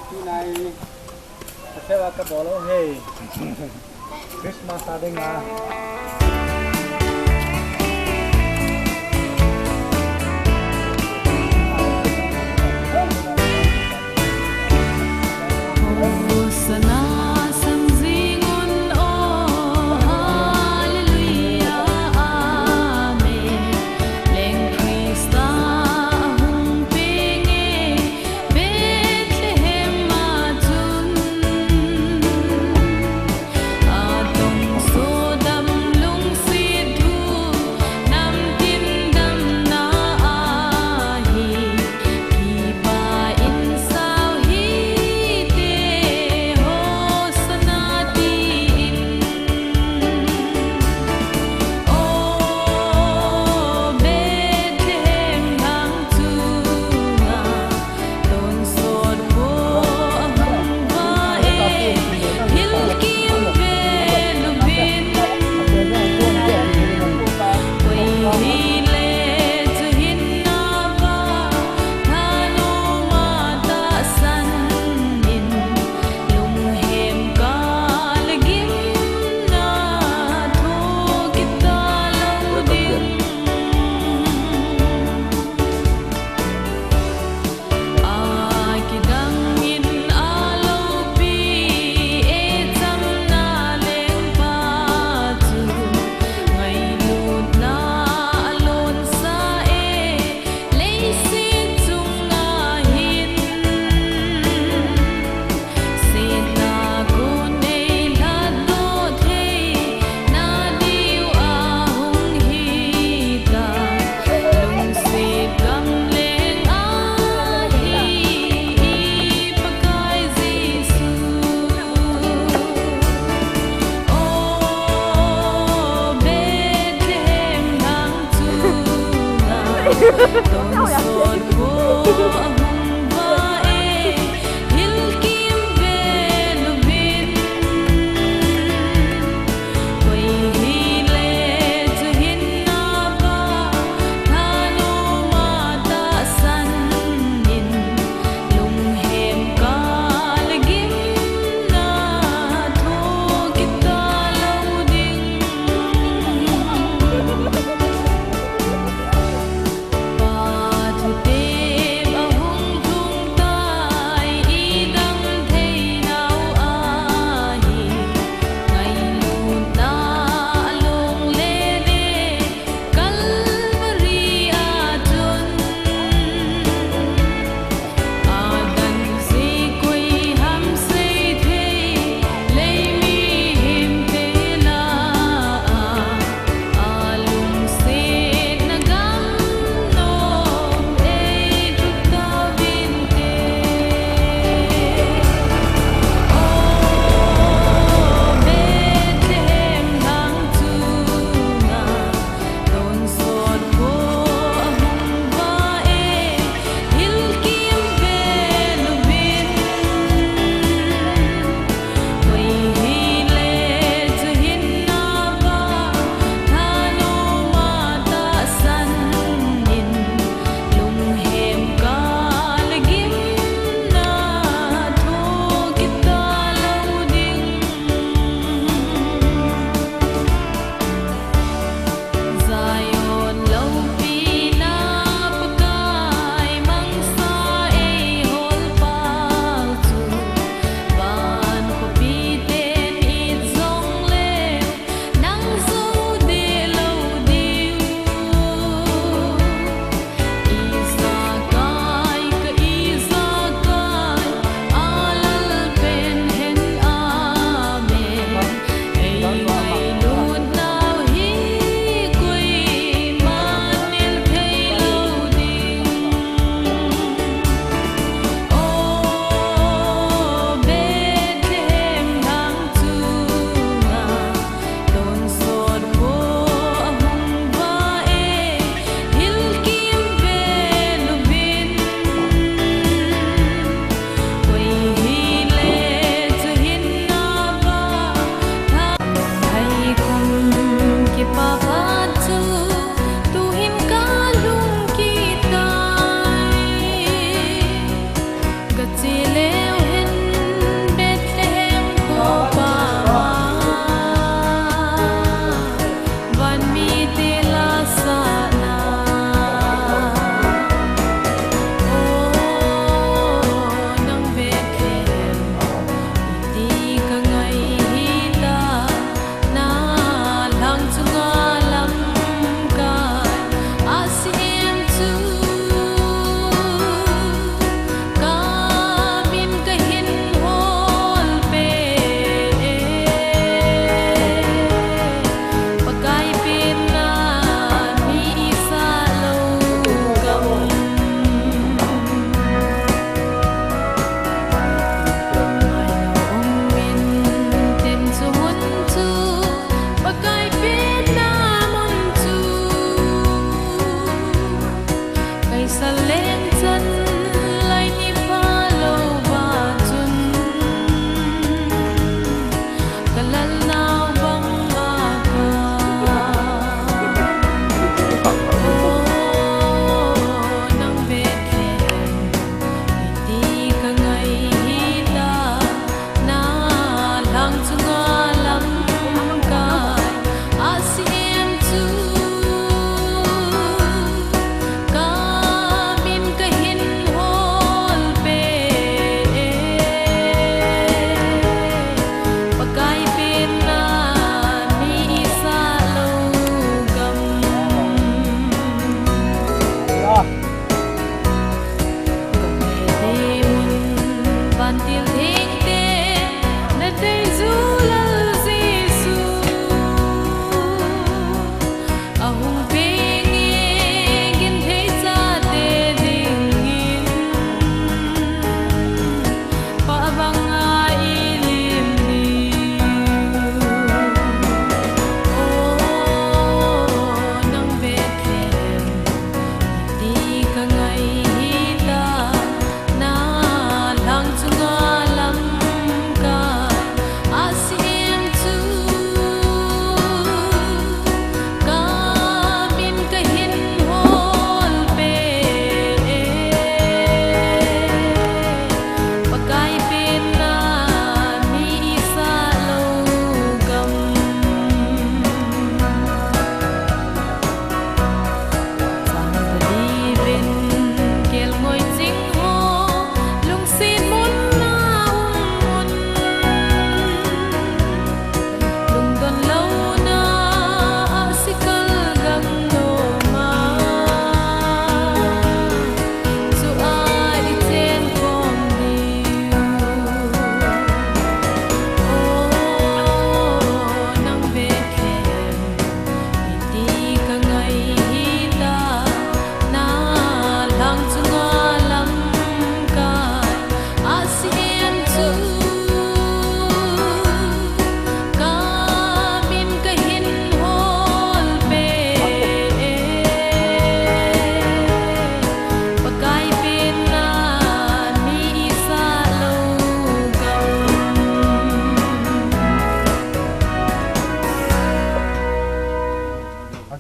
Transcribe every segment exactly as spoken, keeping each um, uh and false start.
Tunai, ka seva ka bolo he. Christmas a dinga.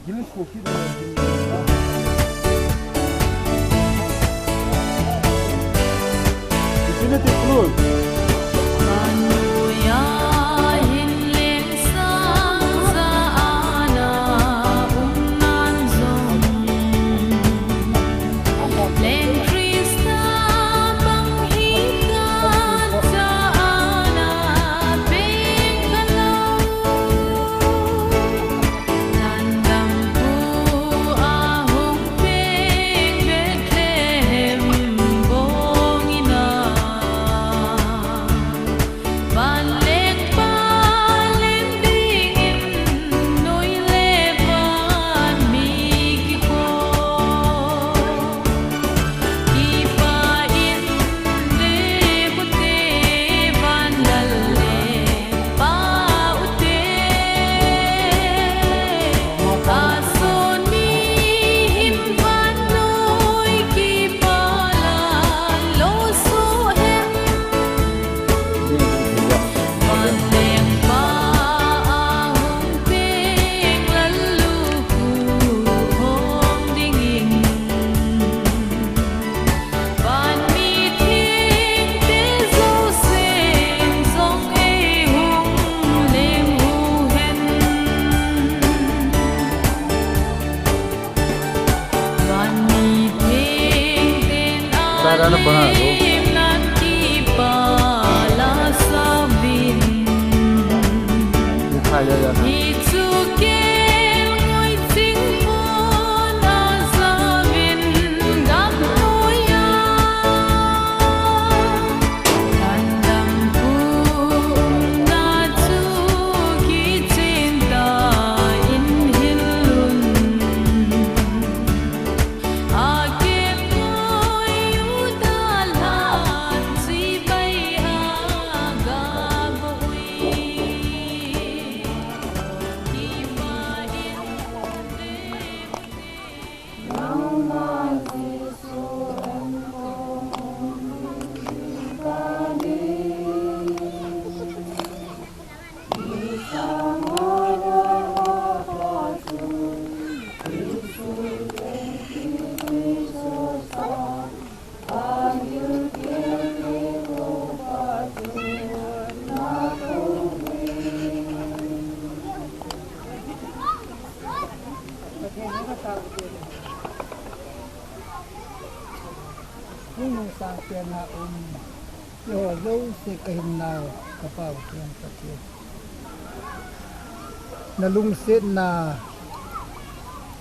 Infinity Flute. Hung nung sang pen a um. Keiho jouse kahin nau, ka Pau Theng Pathen. Na lungsetna,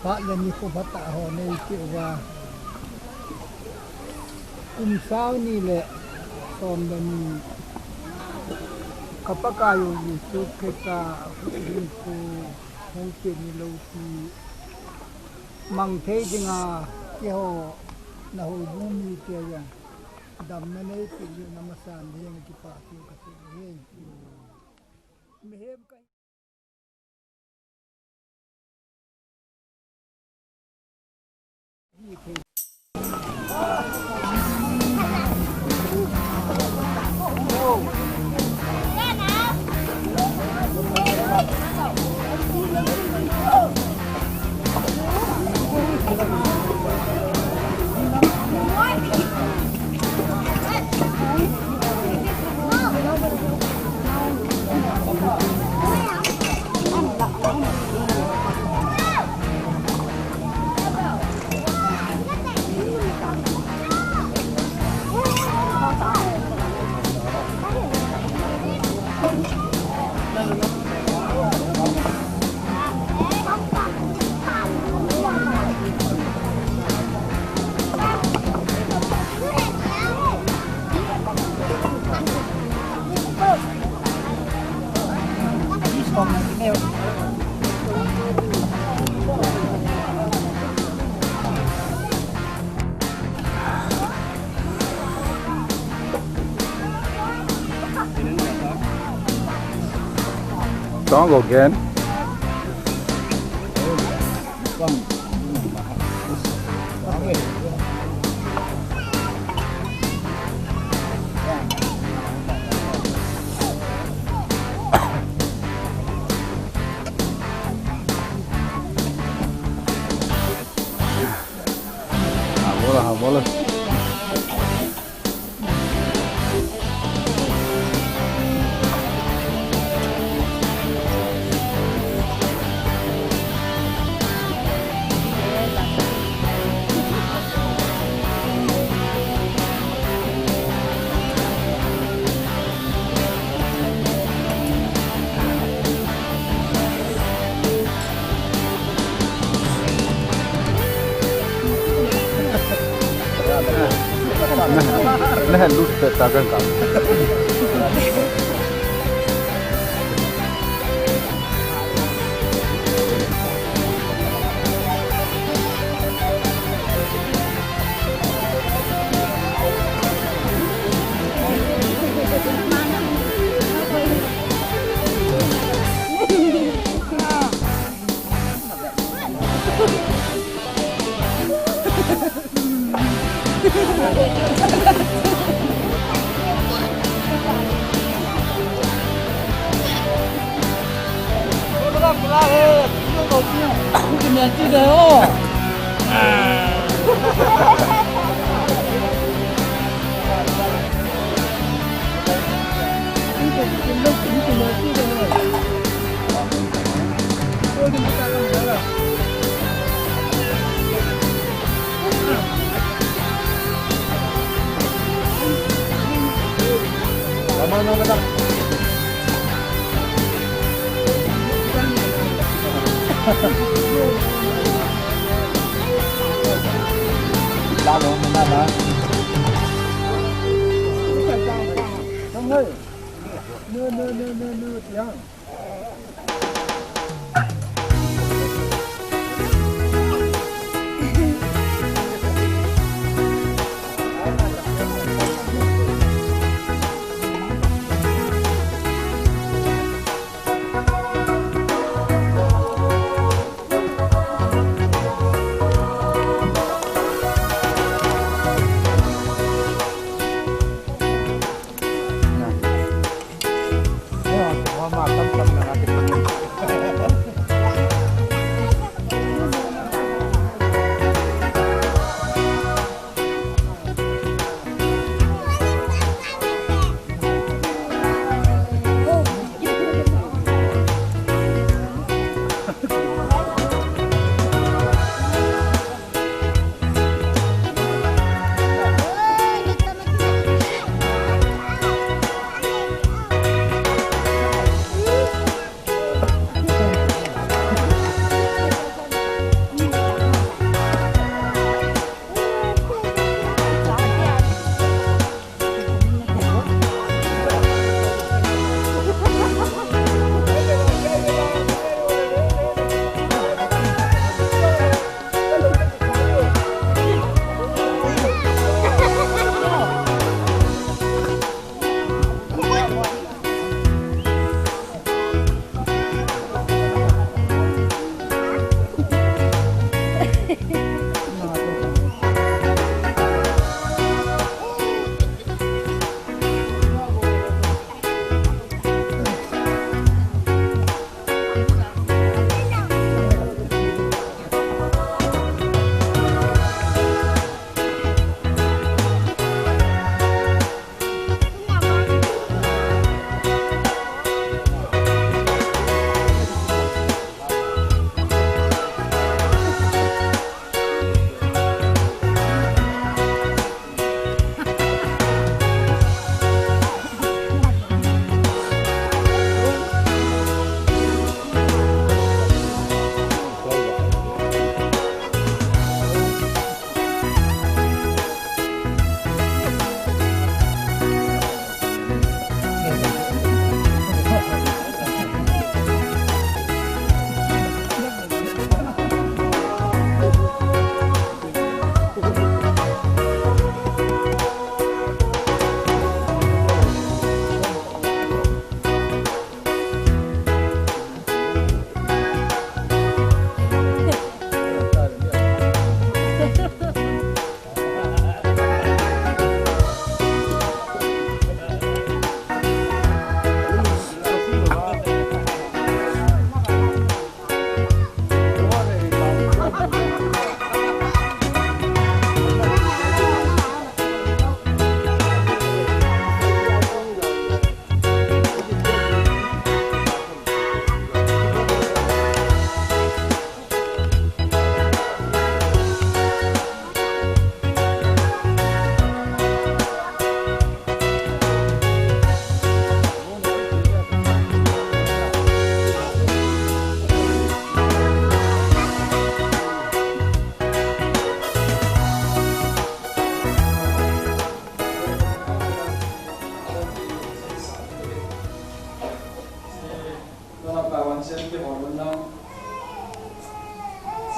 phat le nikho phatah ho nei peh uva. Kum sang ni le som le ni, ka Pakaiyu Jesu Christa huhhingpu hung peh ni loupi mang thei dinga, keiho na houbung mite jong damna nei peh jeh u na masan ding kipah thu kasei e. Mihem ka Don't go again. Aha, bolo. Nahe lut pe ta kan ka.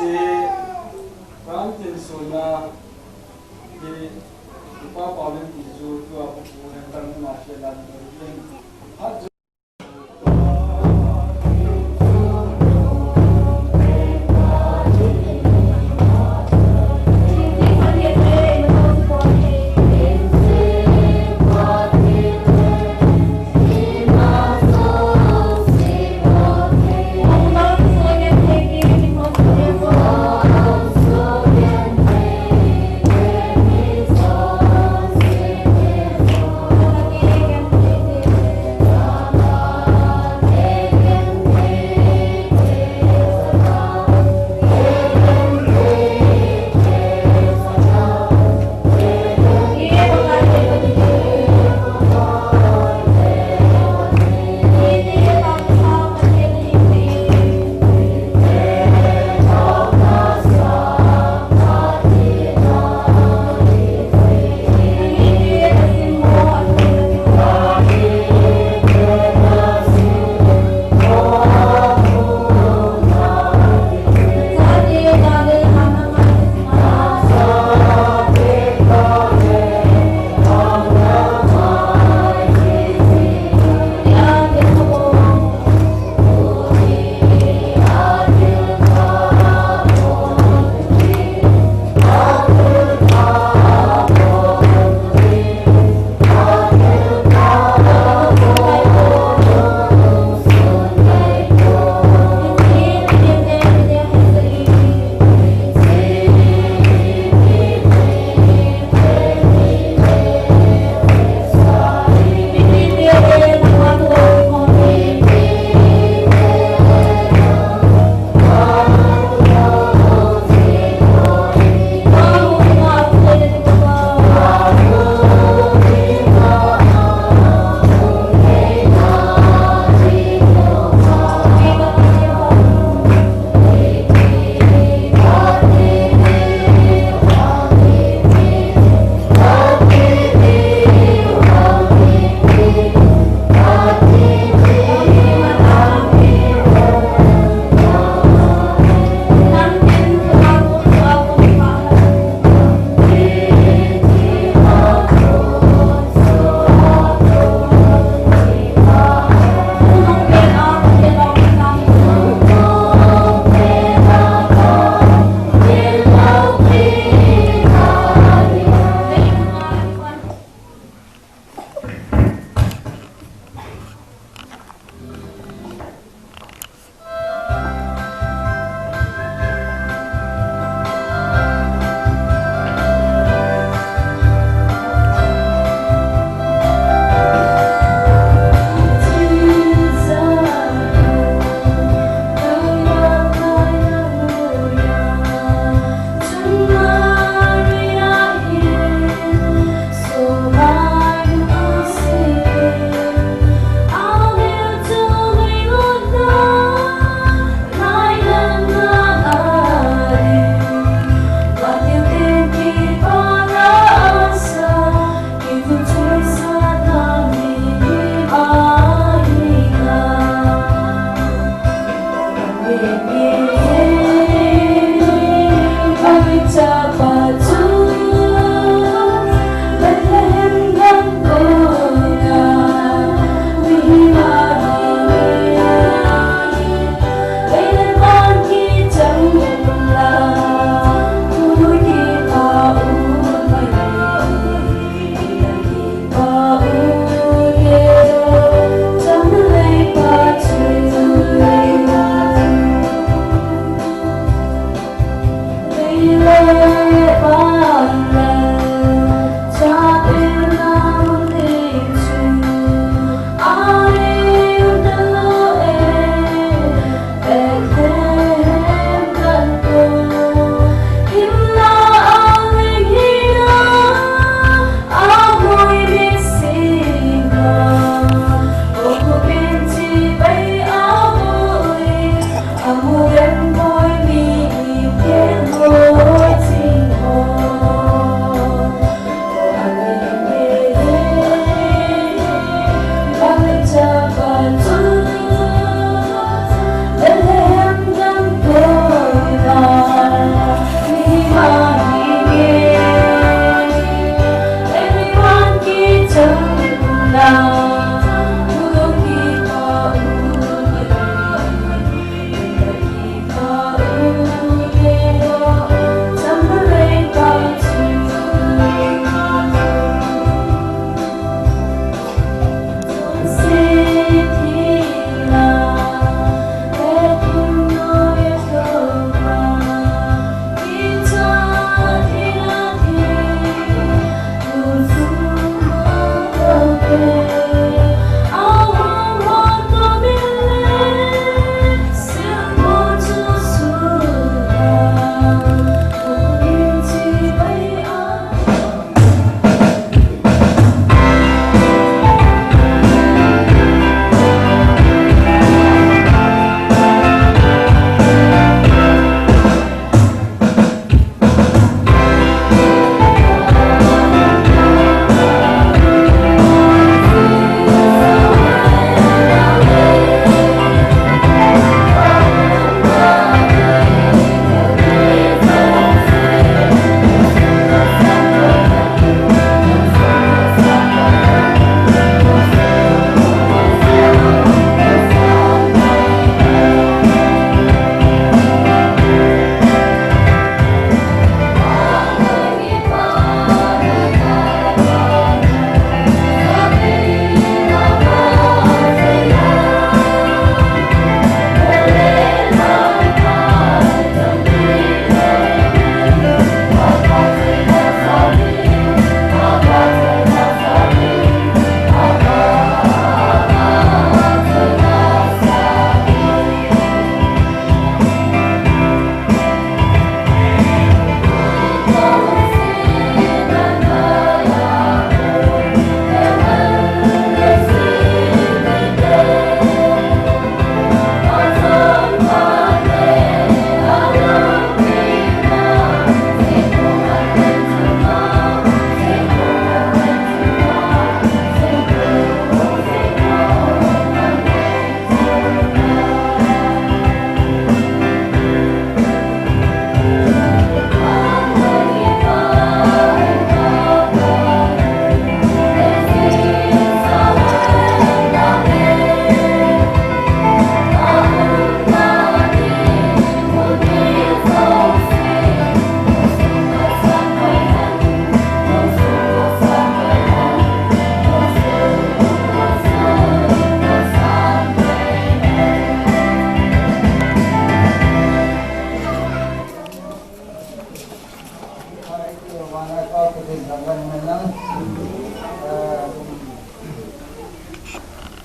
Kan tin suna hi Upa Paulin ti chu tua pu pu hen kan na she lan ko hin. Hat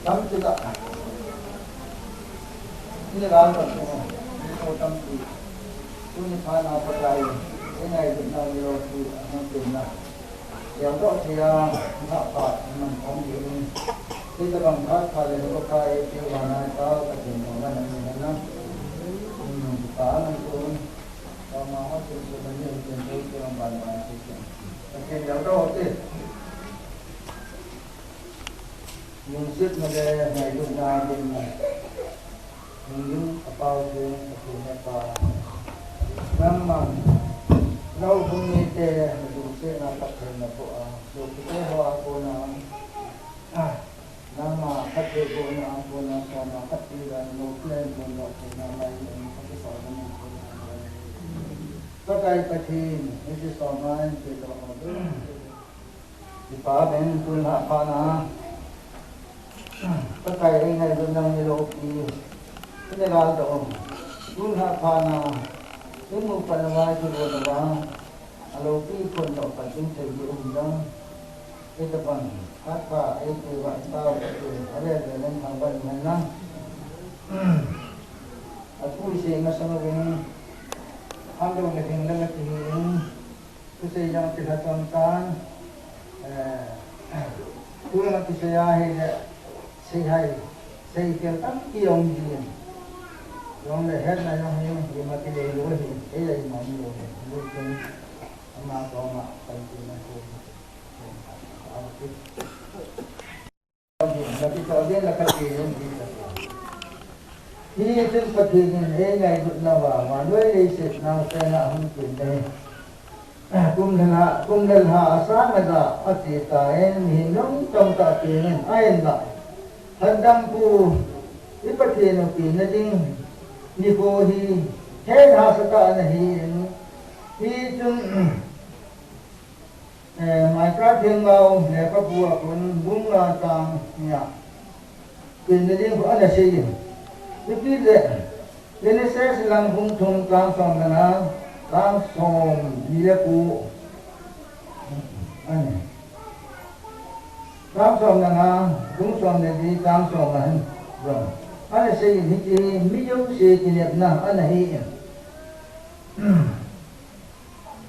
Tam ti ka. Ini gal ka tu. Ini ko tam ti. Tuni pha na Pakai. Ini ai na ni lo tu. Ang tu na. Yang ko ti ya. Na pa. Nang kom di ni. Ti ka bang khat khat le ko kai ti wa na ta ka tin ko na ni na. Hmm, pa na tu. Pa ma ho tu su na ni tu tu tu ban ban ti. Ka tin yang ko ti. Lungsetna le ngailutna ding, lungding a pao cheng Pathen le Pa. Nangman, lou bung mite na lungsetna Pathen na po a, lou kite ho a kona, ah, nangma khat te kona, kona, kona, khat te dan, lou kile kona, kona, lai, kona, khat te sa, kona, kona, kona. Pakai Pathen, hiche soma in pe lou ho. Kipa ben tun lhah phat na. Pakai ei ngailutna ni loupi. Tuni gal toh. Tun lhah phat na. Tun mu pat na ngai tu lo na ba. A loupi khun toh pat tin thei di um dang. Ei ta pan. Khat pa ei tu ba ta ba tu. A le le len thang ba ni na. A tu se na sa na vin. Hang do na vin na na ti ni. Thusei jong kilha chom tan, eh, tu jong thusei a hile, sei hai, sei kel tampi jong jin. Jong le hetna jong hi, ima kilei lou hi, ei a ima um lou hi, lou ken, ama koma, pai tina hi, hi, hi. Hi chun Pathen in ei ngailutna uva, vannoi leiset naosen a hung kin ahi. Kum le lha, kum le lha asang a ja a che tan, mihem jong tamtah pengin a en la. Lhandampu i Pathen u pina ding nikho hi, he hahsatah ana hi in, hichun, eh, Micah Thenglao lekhabu a kon bung nga chang nia, pina ding khu ana sei in. Chuti le, Genesis lang bung thum chang som le nga, chang som ni le ko. Ani. Chang som le nga, bung som le li, chang som le nga hin. Jong. Ana sei in hiche hi, mi jouse kinepna ana hi in.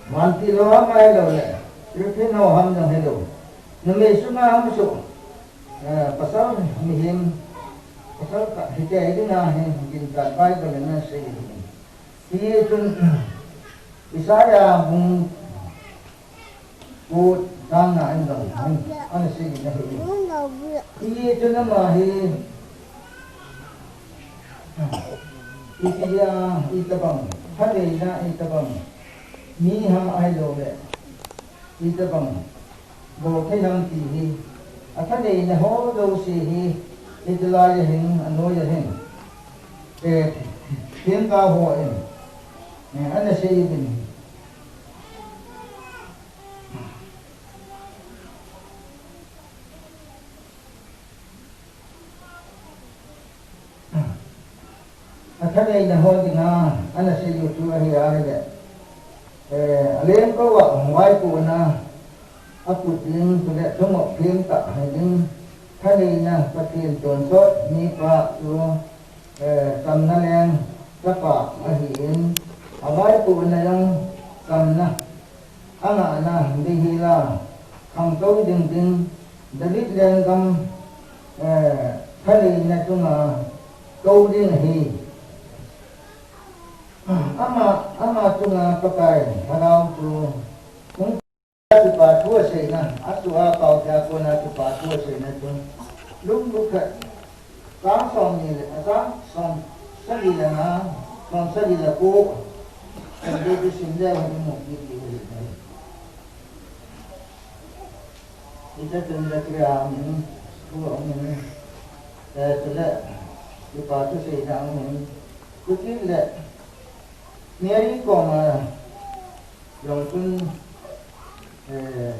Vantil ho ham ahilou le, thilphin ho ham jong hilou. Numei sunga ham su. Eh, pasal mihem, pasal khat hite dinga hi, ginchat Bible in asei hi. Hichun, Isaiah bung ko chang nga in jong, ana sei in ahi. Hichun ama hi, itia, itobang, thaneina itobang, mi ham ahilou le, itobang, bol thei ham ti hi, athaneina ho jouse hi, hitilai a hin, anoi a hin, eh, themgao ho in, eh, ana sei uvin. Athaneina ho dinga, ana sei u chu ahi ahile, eh, alengkou a vaipohna aput ding, chule thumop themtah hi ding, thaneina Pathen tonsot mipa chu, eh, chamna leng chapa ahi in, avaipohna jong chamna angahna ding hila, khangtou ding ding, David lenggam, eh, thaneina chunga tou ding ahi. Ama, ama chunga Pakai Lhagao chu hung, kipa thu aseina, atua pao thei a kona kipa thu aseina chu, Luke bung khat, chang som ni le, a chang som sagi le nga, som sagi le ko, Sunday chu sim leu hen imu kit diu ahi. Hiche chun Zechariah aum in, thu aum in, eh, chule, kipa thu seina aum in, chuti le, Mary koma jong chun, eh,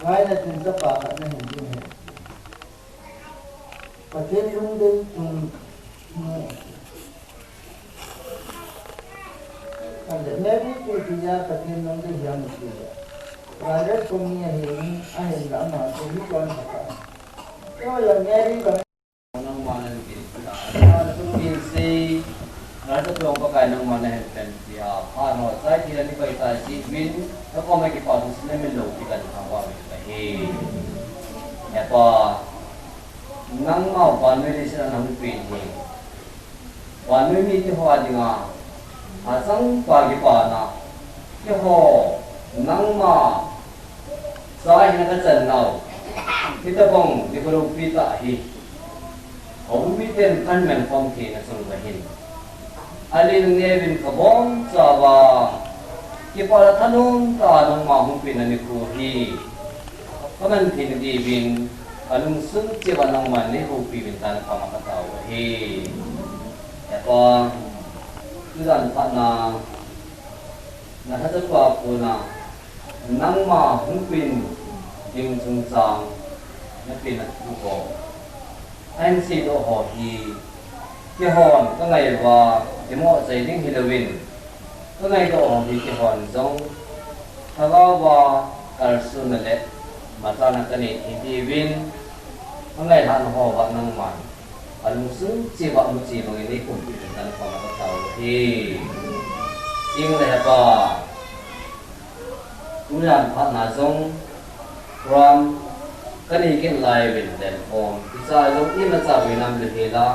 ngaina chun chapa khat nahin ding ahi. Pathen lungdei chung mu. Ahile, Mary chu itia Pathen lungdei hiam itile, Nazareth khomi ahin, ahinla ama chu mi chonpha tah. Keiho jong Mary bang. Nangma nahin kin ta. Nangma nahin kin sei. Nazareth a Pakai nangma nahin pen tia. Phat ho chai tile ni pai ta si min. Nakoma kipa thu seina min lou kitan thangvah uvin kahi. He Pa. Nangma vannoi leiset a nahung pen hi, vannoi mite ho dinga, achangpa kipana, keiho, nangma, cha hina kachan nau, hitobang, nikho loupi tah hi, houbung miten kahin mankhom theina chunga hin. Alin neuvin kabonchauva, kipa le thanom tah a nangma hung penna nikho hi, kaman thei diuvin, kalungsung cheh uva nangman neihoupi uvin tin nakoma katao u ahi. He Pa, tujan phatna, nalhachapapu na, nangma hung pen ding chungchang, napenna thu ho. Ahin seidoh ho hi, keihon kangai uva, kimoh chai ding hilouvin, kangaidoh ho hi keihon jong, lhagao uva kalsonna le machana kanei thei diuvin, kangailhahna ho uva nangman, kalungsung cheh uva muchi bangin neikhompi uvin tin nakoma katao u ahi. Chule He Pa, tujan phatna jong, program kanei kit lai uvin lenkhom, hiche a jong imacha boina umlou hela,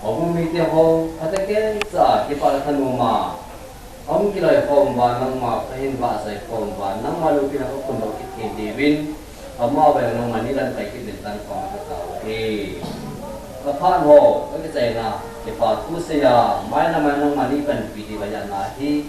houbung mite ho, phatah keicha kipa le thanom a, ahung kiloikhom uva nangma kahin vahchoi khom uva, nangma loupina kaphondoh kit thei diuvin, amavang nangman neilamkai kit uvin tin nakoma katao u ahi. Kaphat ho, kakichaina, kipa thu seiya, maina maina nangman neipanpi diuva ahi.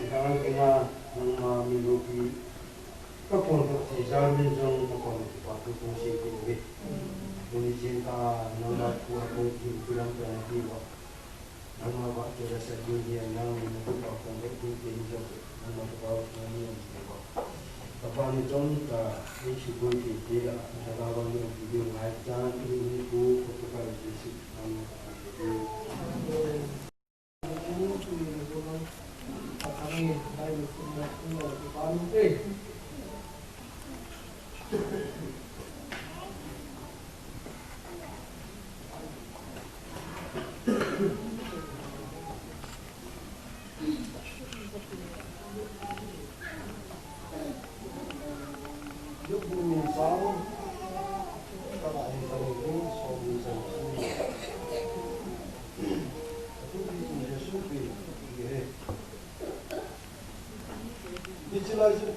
idan dinga nangma min loupi ka pon thei jal min jong ka pon thei pa tu kong sei kit uve. Tuni chin ta nangma thu a kong thei thu lam ta na ti uva. Nangma vahchoi la sa ding hi a nang na tu pa kong ve ding te ni jong nangma tu pa kong ni an te uva. Ka pa ni chom ta ni su boi te te la na la wa ni an ti ding ngai chan ni ni ku ko tu ka ni si an ni ku.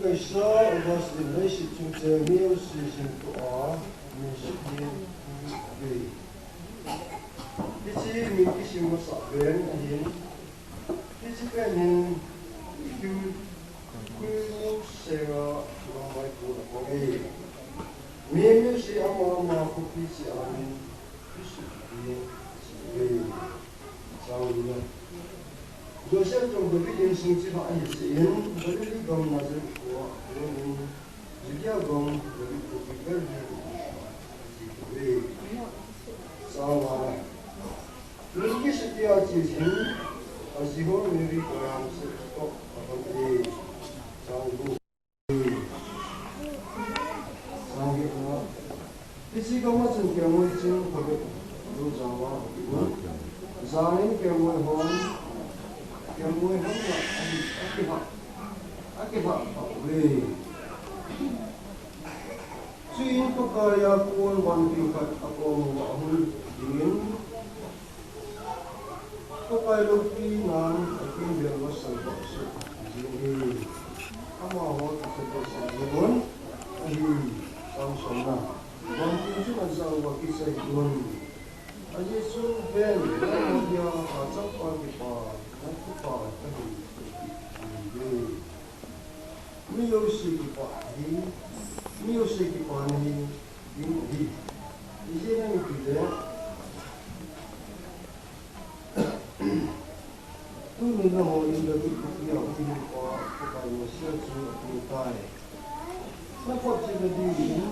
Isa, August in leiset chungchang mi jouse hin tua, min sut ding ahi. Hiche min kisim masah pen ahin, hiche pen hin Queen, Queen Sarah lamvaipo ana pang e. Mi jouse ama ama khopi cheh a min kisut ding ahi. Chang lina. Joseph jong David insung chilhah ahi jeh in, Galilee gam Nazareth khoa akonin, Judea gam David khopi Bethlehem a ache thei uve. Chang ngana. Min kisut ding ache jin, aji ho Mary toh Joseph toh adon e. Chang gup. Chang get na. Hiche gam a chun kelngoi ching phabep lut jao a, jan in kelngoi hon, kelngoi hon la ahi, akilhah, akilhah pah uve. Chuin Pakai a kon vantil khat akom uva ahung dingin, Pakai loupi nan akimvel masang vahsot jing e. Amaho akisat vahsot jing un ahi. Chang somna. Vantil chun ajah uva, kicha hih un. Ajeh chu ven, nangma dia hachangpa kipa, nakipa kahi, ati e. Mi jouse kipah hi, mi jouse kipah nahi ding ahi. Ijeh inem itile, tuni nangho in David khopi a hung hinkhoa Pakai Messiah chu apeng tai. Naphotchetna dingin,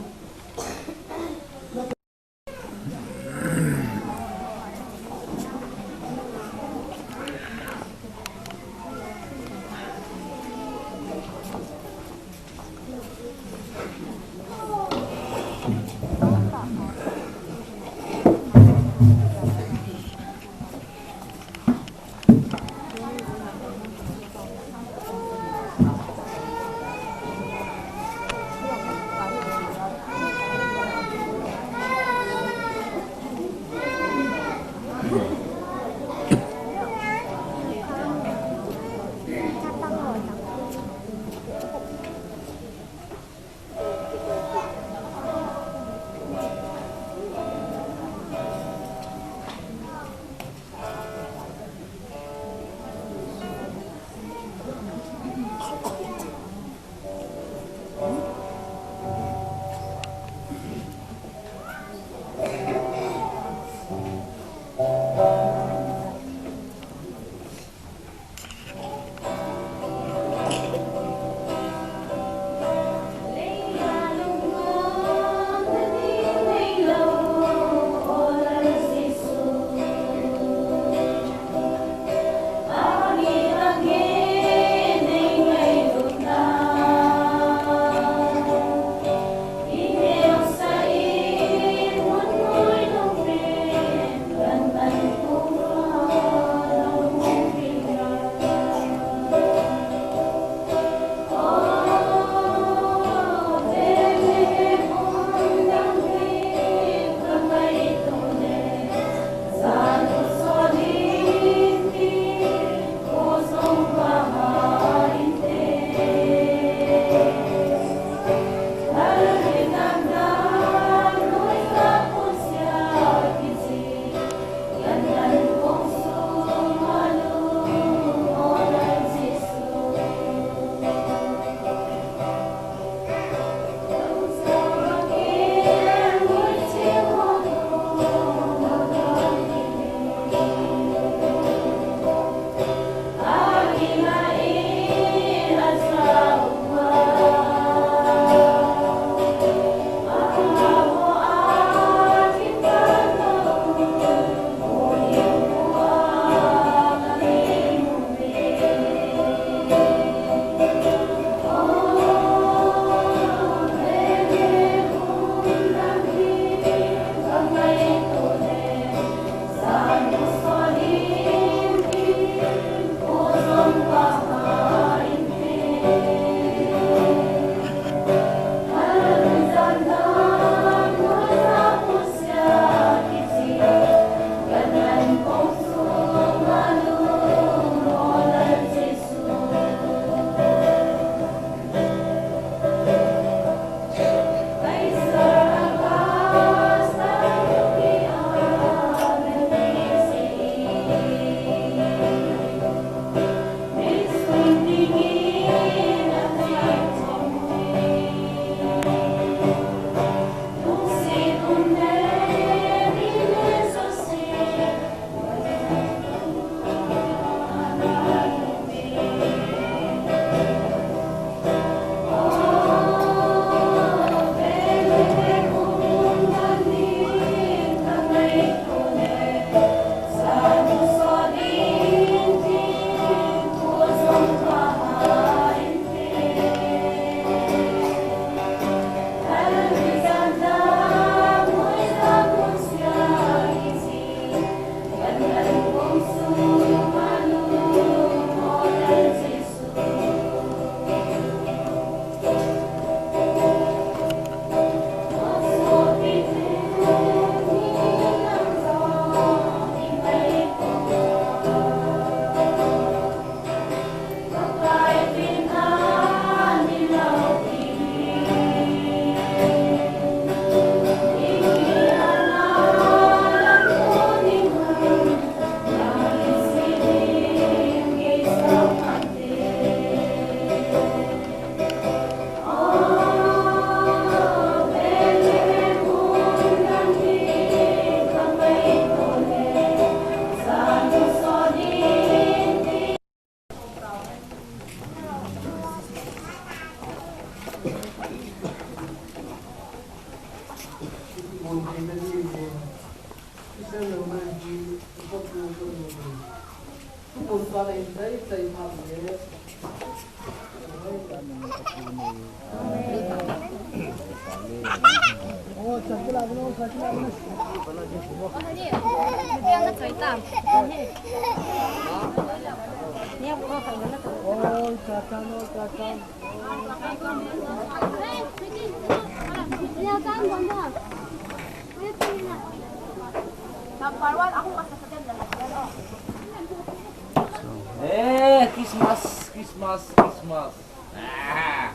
Eh, Christmas, Christmas, Christmas. Ah.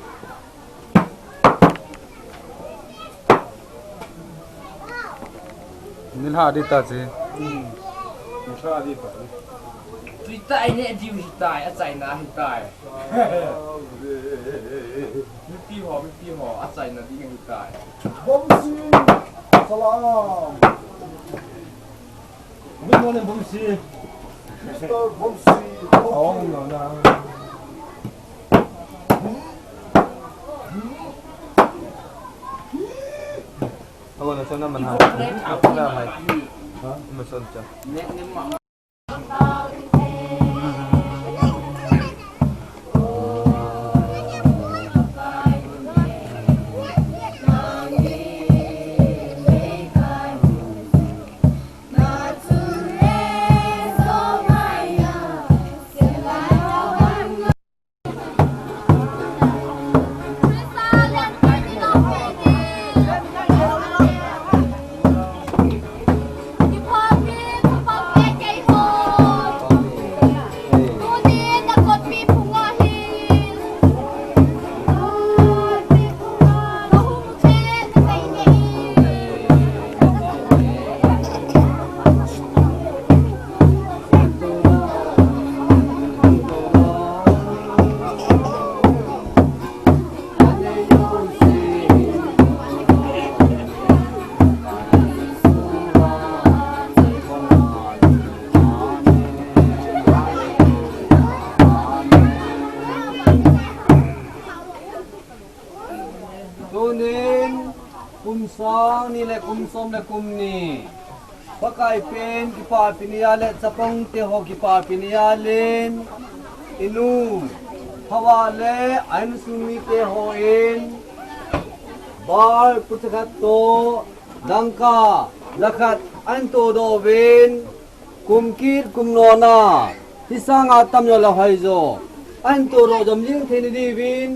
Nilha di ta chi. Hmm. Nilha di ta. Tui tai ne diu hi tai, a chaina hi tai. Mipi ho, mipi ho, a chaina di hi tai. Vamsi, salam. Good morning, Vamsi. Mister Vamsi. Oh, no, no. Ako na, so naman ha. Ako na, Mike. Ha? Mason siya. Tunin, kum sang ni le kum som le kum ni. Pakai pen kipapi ni a le chapang te ho kipapi ni a len. Inu, Hawa le a insung mite hon. Bar pucha khat to, dangka, jakhat, ahin todoh uvin. Kum kit, kum nona, hisanga tamjo le hoijo. Ahin todoh jom jing thei na diuvin.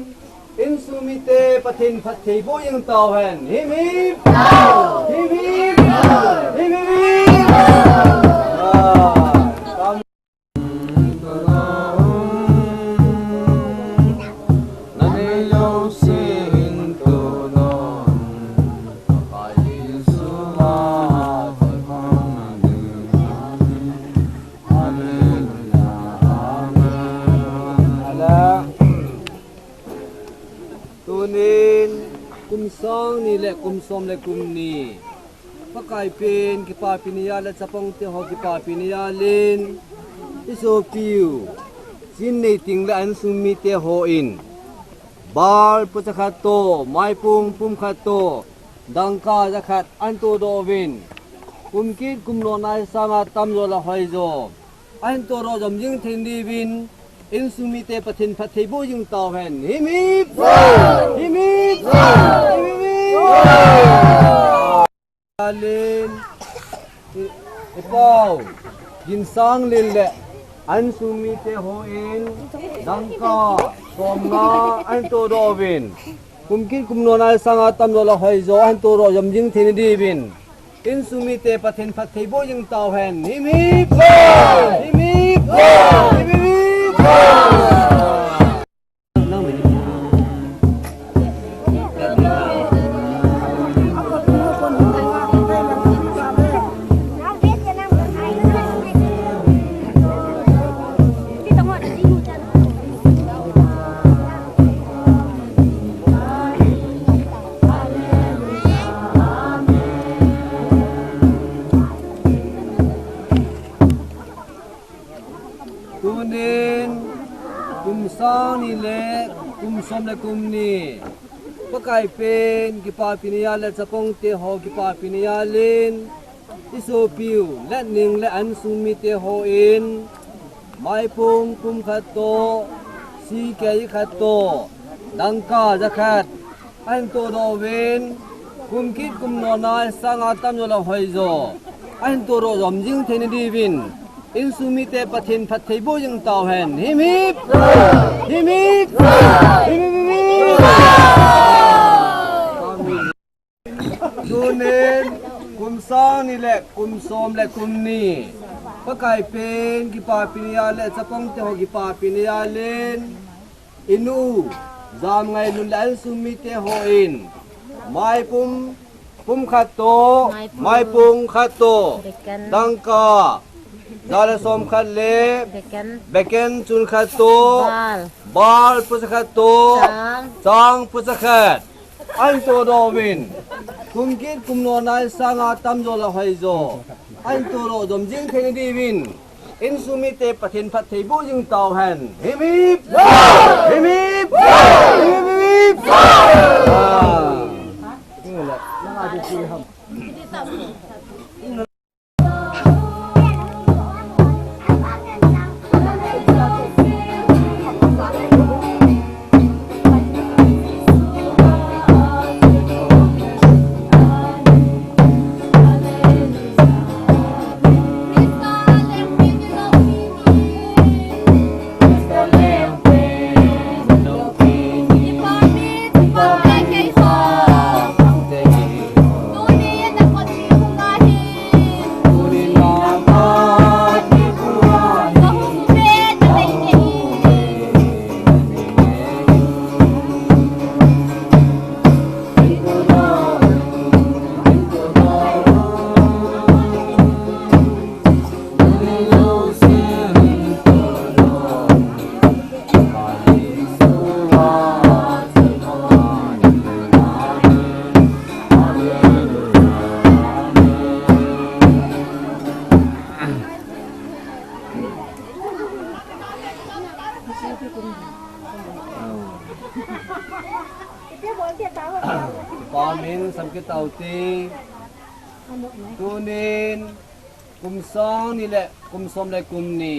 Insung mite Pathen phattheiboh jing tauhen. Himhim. Himhim. Himhim. Ah, tam- Tunin, kum sang ni le kum som le kum ni. Pakai pen kipapi ni a le chapang te ho kipapi ni a len. I sopiu, Chin Neiting le a insung mite hon. Bar pucha khat to, maipung pum khat to, dangka jakhat ahin todoh uvin. Kum kit kum nona hisanga tamjo le hoijo. Ahin todoh jom jing thei na diuvin. Insung mite Pathen phattheiboh jing tauhen. Himhim. Himhim. Himhim. Alen. I, i pau. Ginsang Lin le a insung mite hon. Dangka, somnga, ahin todoh uvin. Kum kit kum nona hisanga tamjo le hoijo, ahin todoh jom jing thei na diuvin. Insung mite Pathen phattheiboh jing tauhen. Himhim. Himhim. Himhim. Tunin, kum sang ni le kum som le kum ni. Pakai pen kipapi ni a le chapang te ho kipapi ni a len. I sopiu, Letning le a insung mite hon. Maipung pumkhat toh, sikei khat toh, dangka jakhat ahin todoh uvin, kum kit kum nona sanga tamjo le hoijo ahin todoh jom jing theina diuvin, insung mite Pathen phattheiboh jing tauhen. Himhip! Himhip! Himhip! Tunin kum sang ni le kum som le kum ni, Pakai pen kipapi ni a le chapang teho kipapi ni a len, inu Jamngailun le insung mite hon maipum pumkhat toh, maipung khat toh, dangka ja le som khat le beken chun khat toh, bal pusa khat toh, chang pusa khat ahin todoh uvin, kum kit kum nona sanga tamjo le hoijo ahin todoh jom jing theina diuvin, insung mite Pathen phattheiboh jing tauhen. Himhip! Himhip! Himhip! Pamin samkit tau te. Tunin kum sang ni le kum som le kum ni,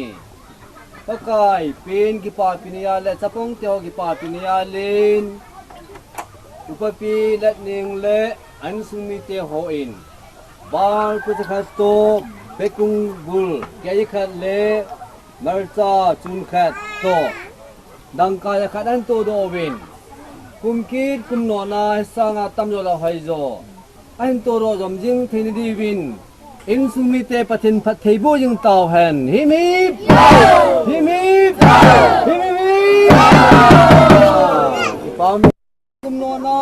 Pakai pen kipapi ni a le chapang teho kipapi ni a len, upapi Letning le insung mite hon bal pusa khat toh, bekung bul kei khat le marcha chun khat toh, dangka jakhat ahin todoh uvin, kum kit kum nona sanga tamjo le hoijo ahin todoh jom jing theina diuvin, insung mite Pathen phattheiboh jing tauhen. Himhip! Himhip! Himhip! Pam kum nona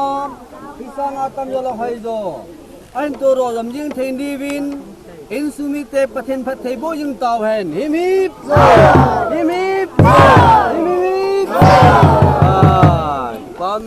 sanga tamjo le hoijo ahin todoh jom jing theina diuvin, insung mite Pathen phattheiboh jing tauhen. Himhip! Himhip! Himhip! Pam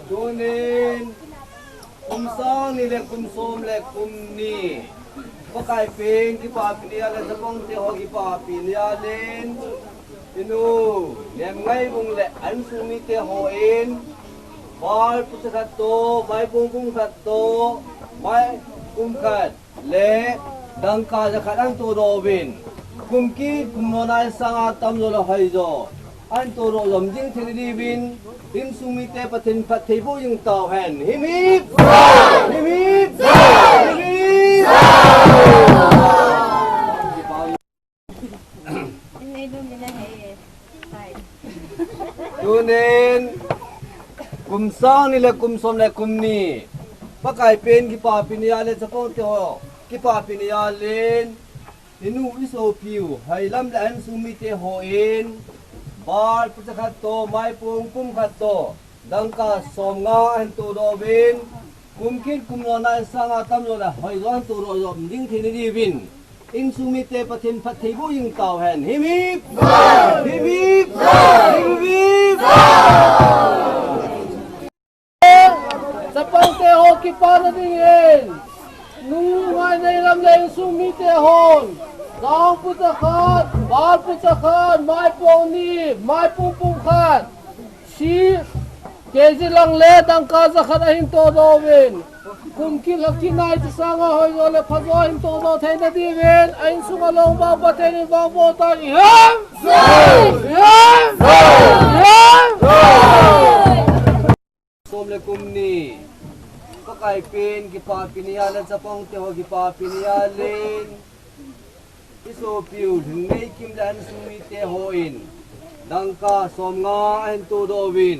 Tunin kum sang ni le kum som le kum ni, Pakai pen kipapi ni a le chapang teho kipapi ni a len, inu Nemngaibung le insung mite hon bal pusa khat toh, maipung pumkhat toh, mai pumkhat le dangka jakhat ahin todoh uvin, kum kit kum nona sanga tamjo le hoijo ahin todoh jom jing theina diuvin, insung mite Pathen phattheiboh jing tauhen. Himhip! Himhip! Himhip! Tunin kum sang ni le kum som le kum ni, Pakai pen kipapi ni a le chapang teho kipapi ni a len, inu isopiu Hailam le insung mite hon Bar pucha khat toh, maipung pum khat toh, dangka som nga ahin todoh uvin, kum kit kum lona sanga tamjo le hoijo ahin todoh jom ding theina diuvin, insung mite Pathen phattheiboh jing tauhen. Himhip! Himhip! Himhip! Chapang teho kipana dingin, nu ngai nei lam le insung mite hon, dang pucha khat, bar pucha khat, maipung ni, maipung pum khat, si, kg lang le dangka jakhat ahin todoh uvin, kum kit lha kit nai ti sanga hoijo le phajo ahin todoh theina diuvin, a insung a long bang Pathen in vangboh tan. Iham! Iham! Iham! Som le kum ni. Pakai pen kipapi ni a le chapang teho kipapi ni a len, isopiu Lhingneikim le insung mite hon, dangka som nga ahin todoh uvin,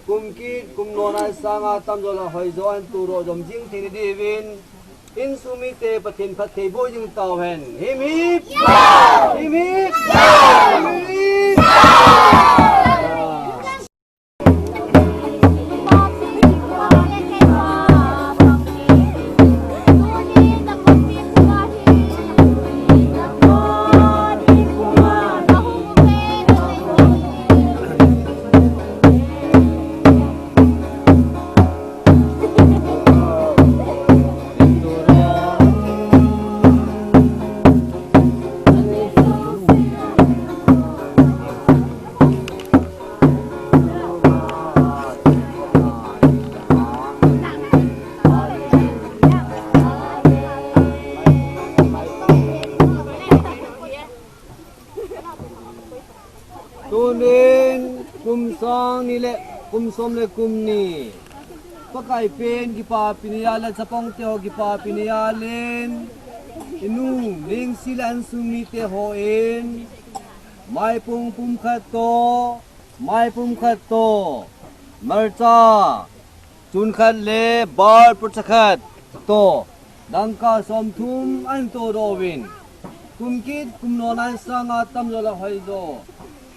kum kit kum lona sanga tamjo le hoijo ahin todoh jom ding theina diuvin, insung mite Pathen phattheiboh jing tauhen. Himhip! Himhip! Himhip! Tunin kum sang ni le kum som le kum ni. Pakai pen kipapi ni a le chapang teho kipapi ni a len, inu Lengsi le insung mite hon, maipung pum khat toh, maipung khat toh, marcha chun khat le bar pucha khat toh, dangka som thum ahin todoh uvin, kum kit kum lona sanga tamjo le hoijo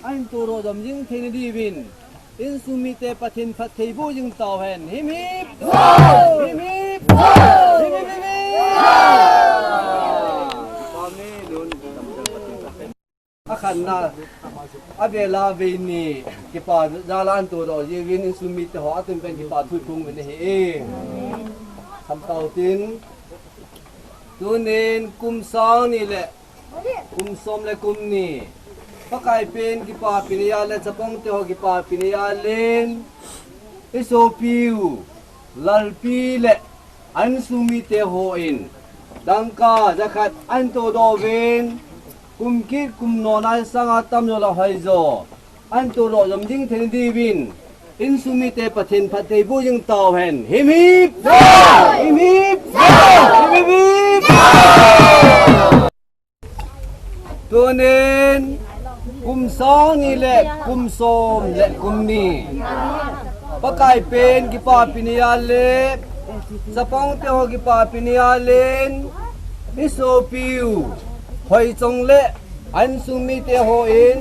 ahin todoh jom ding theina diuvin, insung mite Pathen phattheiboh jing tauhen. Himhip! Himhip! Himhip! Himhip! Akhatna, avela vei ni, kipa jal a ahin todoh jiuvin, insung mite ho atum pen kipa thu iphong uvin ahi. Samtao tin, tunin kum sang ni le kum som le kum ni. Pakai pen kipapi ni a le chapang teho kipapi ni a len, isopiu Lalpi le insung mite hon, dangka jakhat ahin todoh uvin, kum kit kum lona sanga tamjo le hoijo ahin todoh jom ding theina diuvin, insung mite Pathen phattheiboh jing tauhen. Himhip! Himhip! Himhip! Tunin kum sang ni le kum som le kum ni. Pakai pen kipapi ni a le chapang teho kipapi ni a len, isopiu Hoichong le insung mite hon,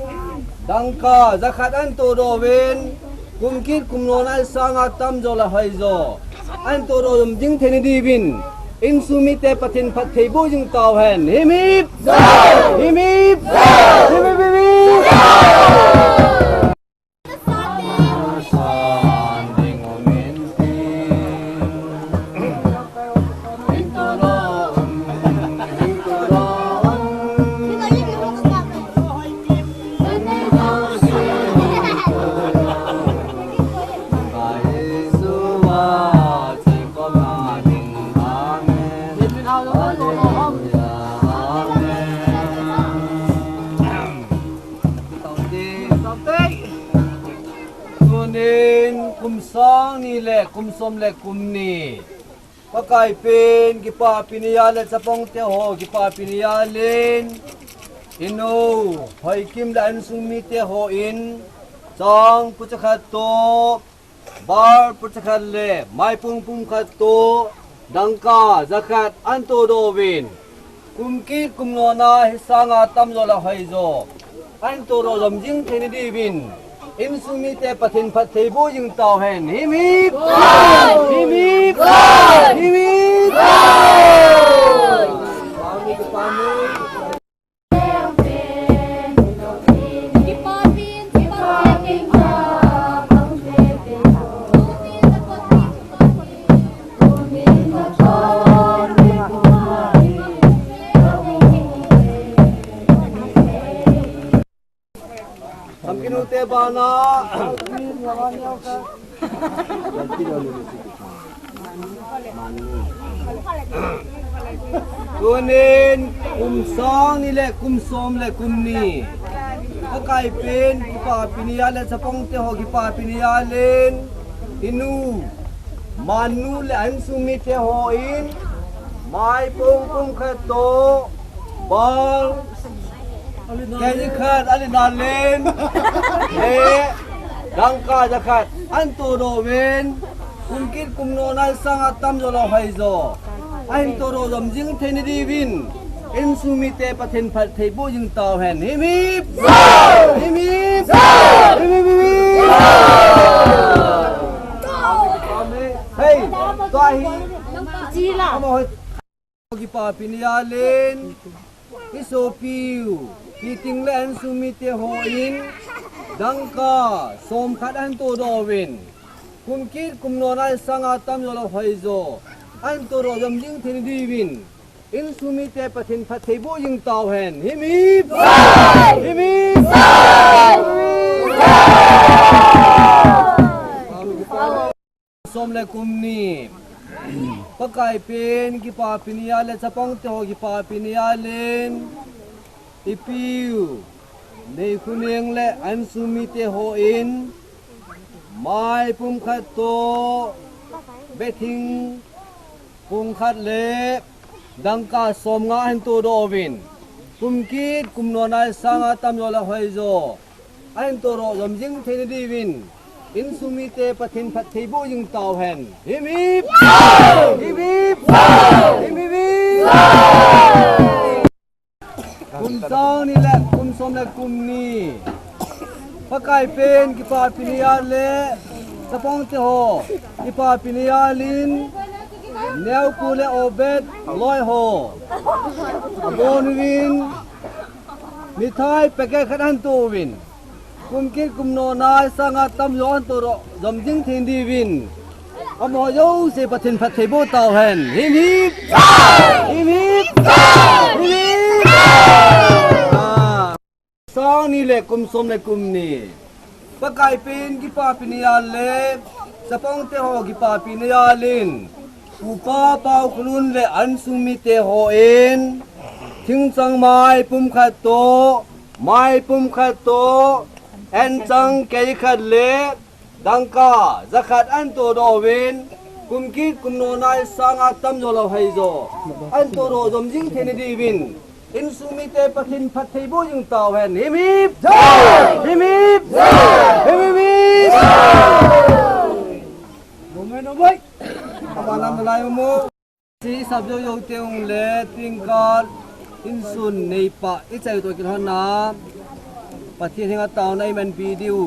dangka jakhat ahin todoh uvin, kum kit kum lona sanga tamjo le hoijo ahin todoh jom ding theina diuvin, insung mite Pathen phattheiboh jing tauhen. Himhip! Himhip! Himhip! Tunin kum sang ni le kum som le kum ni. Pakai pen kipapi ni a le chapang teho kipapi ni a len, inu Hoikim le insung mite hon, chang pucha khat toh, bar pucha khat le maipung pum khat toh, dangka jakhat ahin todoh uvin, kum kit kum lona hi sanga tamjo le hoijo Ahin todoh jom jing theina diuvin insung mite Pathen phattheiboh jing tauhen. Himhim. Himhim. Himhim. Samkinu te bana. Tunin kum sang ni le kum som le kum ni. Pakai pen kipapi ni a le chapang te ho kipapi ni a len. Inu. Manu le a insung mite hon. Mai pung pung khat to. Bang. Kei khat, ali na len. Le, dangka ja khat. Ahin todoh uvin. Kum kit kum nona sanga tamjo lou hoi jo. Ahin todoh jom jing theina diuvin. Insung mite Pathen phattheiboh jing tauhen. Himhim. Himhim. Himhim. Hei, tua hi. Chila. Ama hoi. Kipapi ni a len, i sopiu, Kiting le a insung mite hon, dangka, som khat ahin todoh uvin. Kum kit kum nona sanga tamjo lou hoi jo. Ahin todoh jom jing theina diuvin. Insung mite Pathen phattheiboh jing tauhen. Himhim. Himhim. Som le kum ni. Pakai pen kipapi ni a le chapang te ho kipapi ni a len. I piu. Nei khuneng le a insung mite hon. Mai pung khat to. Bething pung khat le. Dangka som nga ahin todoh uvin. Kum kit kum nona sanga tamjo lou hoi jo. Ahin todoh jom jing theina diuvin. Insung mite Pathen phattheiboh jing tauhen. Himhim. Himhim. Himhim. Kum sang ni le kum som le kum ni. Pakai pen kipapi ni a le chapang te ho kipapi ni a len. Neo pu le Obed loi ho. Abon uvin. Mithai packet khat ahin to uvin. Kum kit kum nona sanga tamjo ahin todoh jom jing theina diuvin. Amaho jouse Pathen phattheiboh tauhen. Himhim. Himhim. Himhim. Ah. Sang ni le kum som le kum ni. Pakai pen kipapi ni a le, chapang te ho kipapi ni a len. Upa Paukholun le a insung mite hon. Thingchang mai pung khat to, mai pung khat to, anchang kei khat le, dangka, ja khat ahin todoh uvin, kum kit kum nona sanga tamjo lou hoi jo. Ahin todoh jom jing theina diuvin. Insung mite Pathen phattheiboh jing tauhen. Himhim. Himhim. Himhim. Nomoi, nomoi. Kapalam lai mo. Si sap jou jou teng le tingkal insun neipa i chai to kilhon na. Pathen henga taona i manpi diu.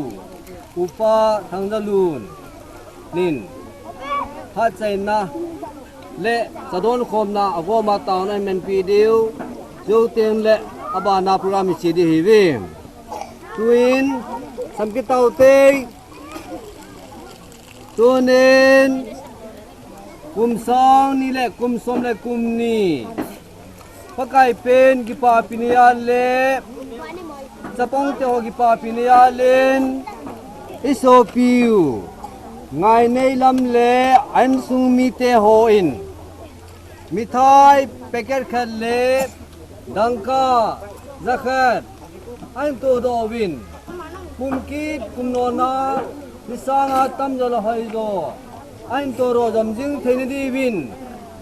Upa Thangjalun. Nin. Phat chaina. Le, chadon khomna, agoma taona i manpi diu. Jou teng le, abana program i che di hiuve. Tuin, sam kitau tei. Tunin, kum sang ni le, kum som le, kum ni. Pakai pen kipapi ni a le, chapang te ho kipapi ni a len, i sopiu, Ngaineilam le a insung mite hon, mithai packet khat le, dangka, ja khat, ahin todoh uvin, kum kit, kum nona, ni sanga tamjo lou hoi jo. Ahin todoh jom jing theina diuvin.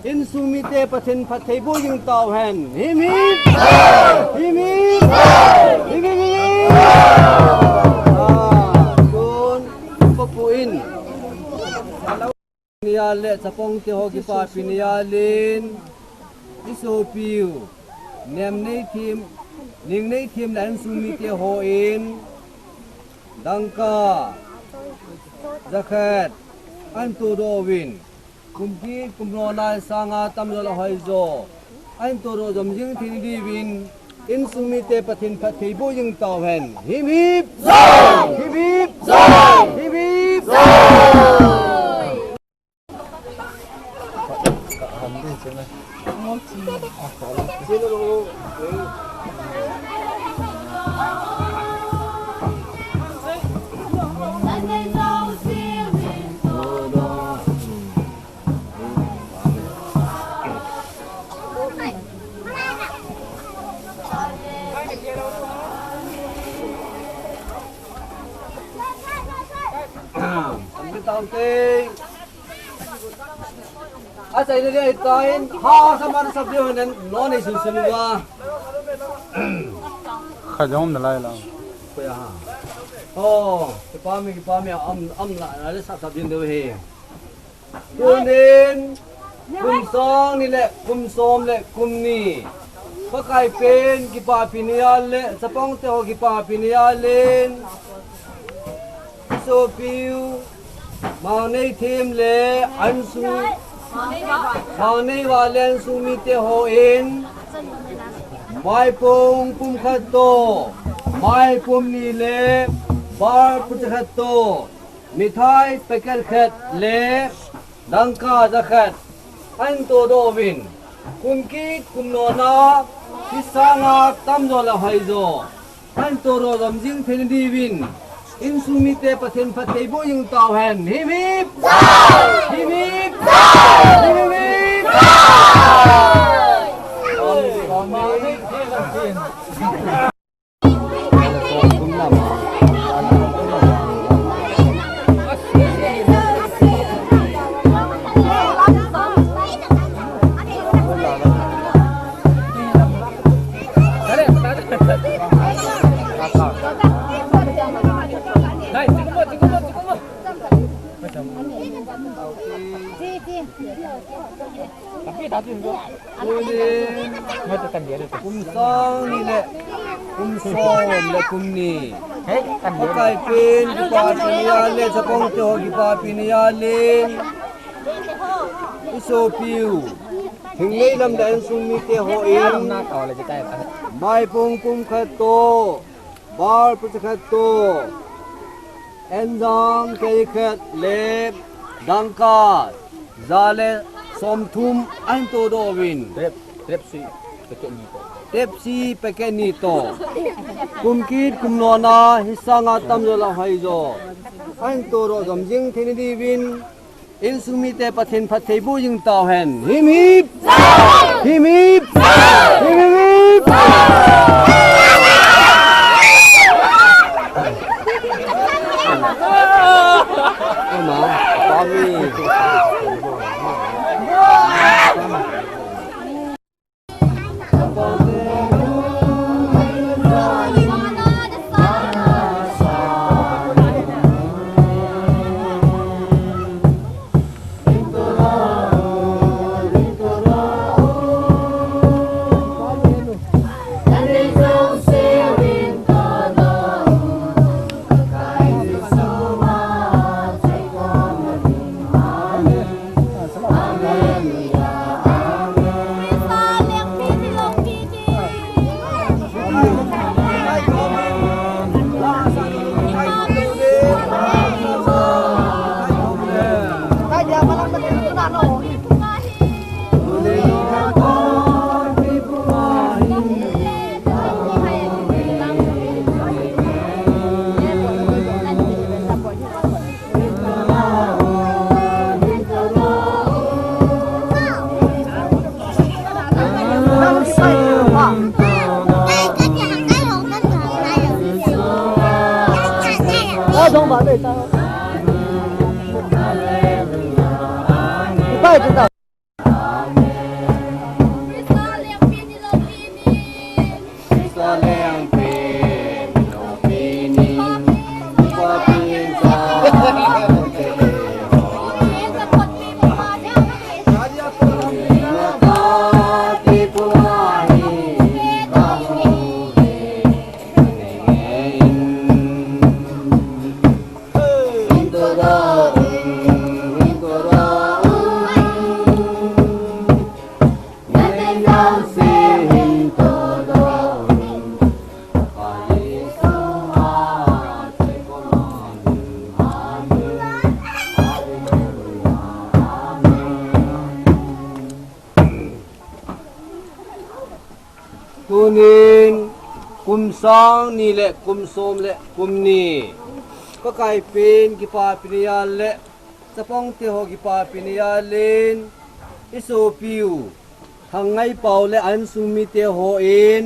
Insung mite Pathen phattheiboh jing tauhen. Himhim. Himhim. Himhim. Ah, tun, papuin. Ni a le chapang te ho kipapi ni a len. I sopiu. Nemneithim. Ningnei thim le insung mite hon dangka jakhat ahin todoh uvin, kumkit kumlona sanga tamjo le hoijo ahin todoh jom jing thei diuvin, insung mite Pathen phatthei boh jing tauhen. Hip hip! Hip hip! Hip hip! Achaina dia hitan, ha, saman sab dia honen, non ei sun sun uva. Kha jong nalai la. Koya ha. Oh, kipa mi, kipa mi, am, am la, la le sab sab din deu he. Tunin, kum sang ni le, kum som le, kum ni. Pakai pen, kipapi ni a le, chapang te ho kipapi ni a len. Sopiu, Mangnei thim le, insung, Mangnei vah le insung mite hon, maipum pum khat toh, maipum ni le, bar pucha khat toh, mithai packet khat le, dangka jakhat ahin todoh uvin, kumkit kumlona, hisanga tamjo le hoijo ahin todoh jom jing thei diuvin, insung mite Pathen phatthei boh jing tauhen. Hip hip! Hip hip! Hip hip! Kum sang ni le, kum som le, kum ni. Pakai pen, kipapi ni a le, chapang te ho kipapi ni a len. I sopiu, hinglei lam le insung mite hon, maipum pum khat toh, bar pucha khat toh, enjang kei khat le, dangka ja le somthum ahin todoh uvin, Pepsi packet ni toh, Pepsi packet ni toh, kumkit kumlona, hisanga tamjo le hoijo ahin todoh jom jing thei diuvin, insung mite Pathen phatthei boh jing tauhen. Hip hip! Hip hip! Hip hip! Ama, kami. Sang ni le kum som le kum ni. Pakai pen kipapi ni a le chapang te ho kipapi ni a len, i sopiu Thangngaipao le a insung mite hon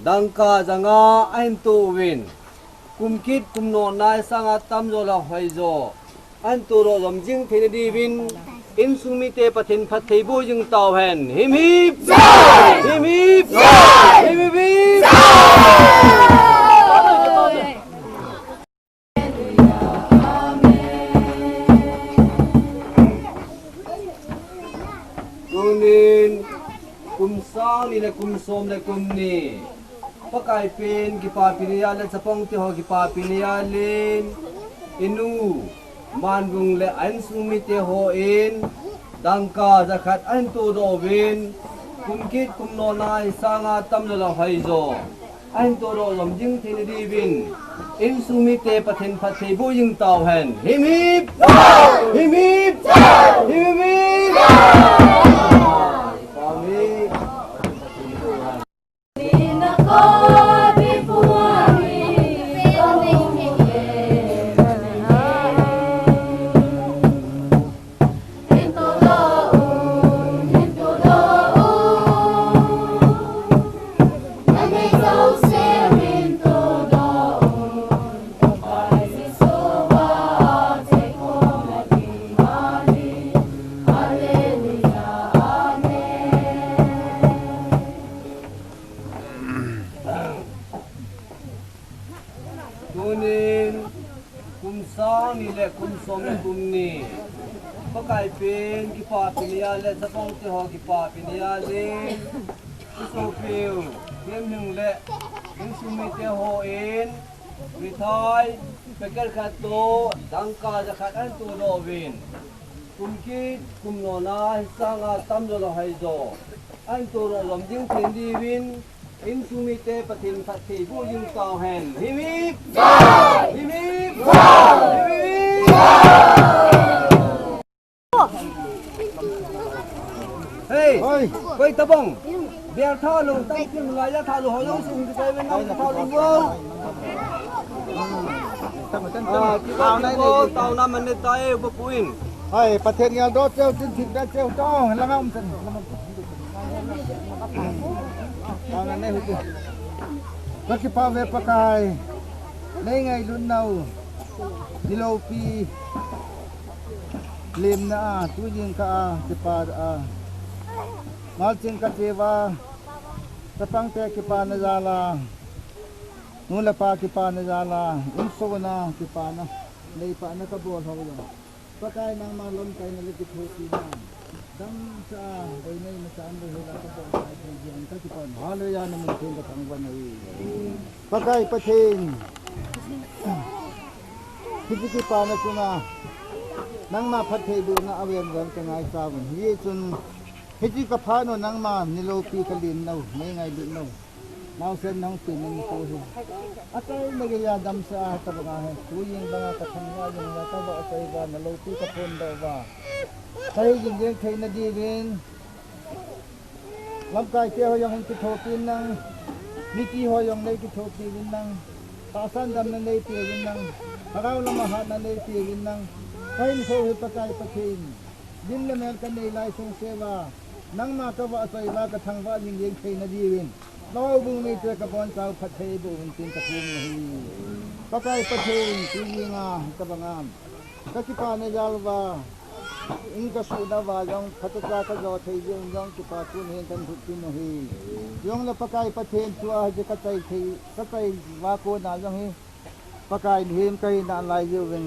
dangka janga ahin to uvin, kum kit kum nona hi sanga tamjo le hoijo ahin to doh jom jing theina diuvin, insung mite Pathen phattheiboh jing tauhen. Himhip! Himhip! Himhip! Tunin kum sang ni le kum som le kum ni. Pakai pen kipapi ni a le chapang te ho kipapi ni a len, i nu Manvung le a insung mite hon dangka jakhat ahin to doh uvin, kum kit kum nona hi sanga tamjo le hoijo ahin to doh jom jing theina diuvin, insung mite Pathen phattheiboh jing tauhen. Himhip! Himhip! Himhip! Amen. Tunin kum sang ni le kum som le kum ni. Pakai pen kipapi ni a le chapang te ho kipapi ni a len, i sopiu Hemhing le insung mite hon mithai packet khat toh dangka jakhat ahin to doh uvin, kum kit kum nona hi sanga tamjo le hoijo ahin to doh jom jing theina diuvin, insung mite Pathen phattheiboh jing tauhen. Himhip! Himhip! Himhip! Hei! Hoi! Koi tabang? Biar tha lo, tang kim la ya tha lo, ho jong sung ki kai ven nang tha lo wo. Ah, ki ba ki bo, tao na man ne tai, upa puin. Hai, Pathen ngal do cheu, tin thip da cheu, tong, la ngam chan, la ngam chan. Tao na ne hu. Ka kipa ve Pakai, nei ngailut nau, ni lopi, lemna a, tu jingkah a, kipa a. Malching ka cheuva, chapang te kipana jal a, nu le pa kipana jal a, insung a kipana, neipana ka bol ho jong. Pakai nangma lamkaina le kithopina. Damsa a, boina masa an le hila ka bol sai thei jeng ka kipan. Hallelujah, na mun theng ka thangvah nahi. Pakai Pathen. Hiche kipana chunga nangma phattheibohna avel vel ka ngaichat uvin. Hichun hiche ka phat u nangma ni lopi ka len nau, nei ngailut nau. Naosen nang tin nang tu hi. Achaina geiya damsa a tabanga hi. Tu jing banga ka thangvah jing uva, ka vahchoi uva, na lopi ka phondoh uva. Ka hijing jeng theina diuvin. Lamkai te ho jong hin kithopi in lang, mipi ho jong nei kithopi uvin lang, tahsan damna nei pe uvin lang, lhagao lama hatna nei pe uvin lang, ka hinkho hi Pakai Pathen, lim le mel ka nei lai sung sea, nangma ka vahchoi uva ka thangvah jing jeng theina diuvin, na houbung mite ka boncha u phatthei boh uvin tin ka thum u ahi. Pakai Pathen, tu jinga, tabanga ka kipana jal uva, in ka suhna uva jong, phatecha ka jo thei jeh un jong, kipa thu nahin kan thupin ahi. Jong le Pakai Pathen thua, hiche ka chai thei, ka chai uva kona jong hi, Pakai mihem ka hina lai jeh uvin,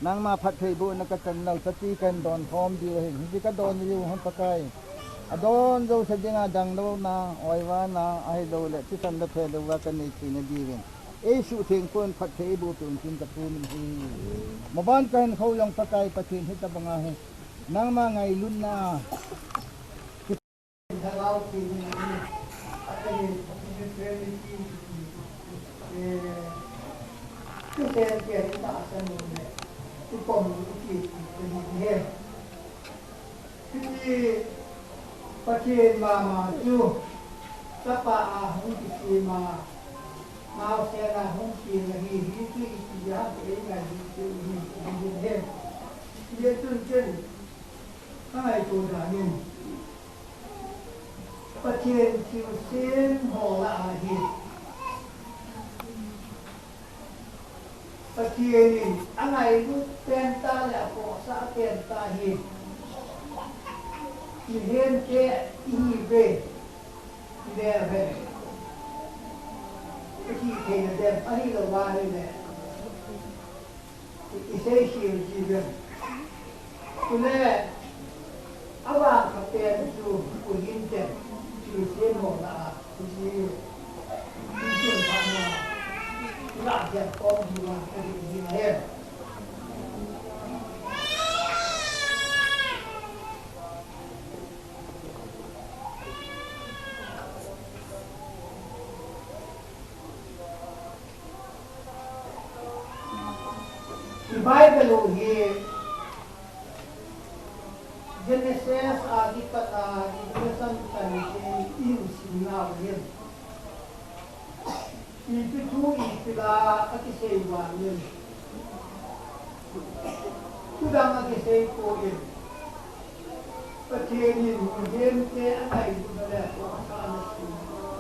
nangma phattheibohna ka chan lou, chati kan don khom diu ahi, hiche ka don diu hon Pakai. Adon jouse dinga danglouna, oivana, ahilouleh, thisan le phelou uva ka nei theina diuvin. Eisuhtheng pon phatthei eiboh peh un tin ka thum in ahi. Maban ka hinkho jong Pakai Pathen hitabanga hi. Nangma ngailutna. Lhagao theng in ahi. Atahile, spirituality, eh, thusen pen in tahsan u le, thupom u ti, ti, ti, ti, Hiche Pathen mama chu chapa a hung kisem a, Naosen a hung pi na hi hi ti ti ya ti ei ngai hi ti hi hi hi. Ye tun chen. Ka ngai to da ni. Pathen thilsem ho lah a hi. Pathen in angailut pen tah le apohsah pen tah hi. Mihem te ihi ve. Ile ve. Ihi thei na dem ahilou va ahile. Isei khel ji ve. Chule, avang khat pen chu, pu hin te, chu siem ho lah a, chu si, chu siem pha na, lah sia kom ji va, ka ji ji na he. I Bible u hi Genesis a kipat a Revelation chan chen i sim nau hin. Ipi thu ipi la akisei vangin. Thu dang akisei poi. Pathen in mihem te angailutna le apohsahna chu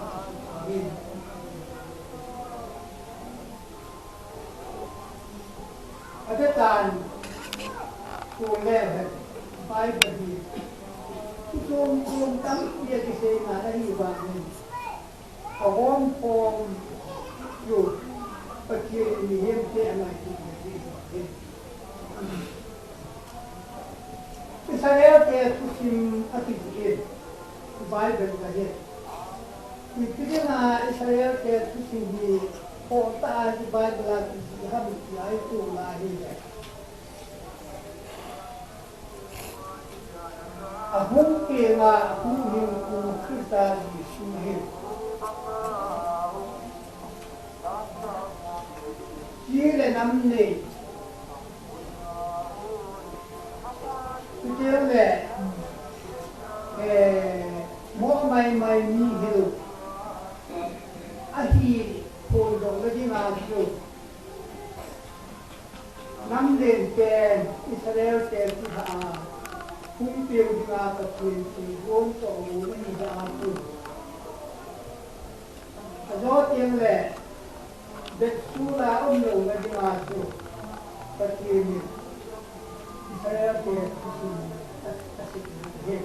akisei poi. Adetan, kule hen, Bible hi, kichom chom tampi akiseina ahi vangin, ahom khom chu, Pathen in mihem te angailutna chu ahi. Israel te thusim akijih in, Bible kahin. Ipi dinga Israel te thusim hi khohtah a Bible a kijih ham ti a i tu lai hile. Ahung penga ahung hinkho Christa Jesu hi. Chi le nam nei. Chuteng le, eh, mo mai mai mi hilou. Ahi phondohna dinga chu. Nam len pen Israel te chilhah a, hung peng dinga Pathen thilgon toh gon ahi jeh a chu. Ajo teng le, Bethsula umlouna dinga chu, Pathen in Israel te thusim a, asei ahi.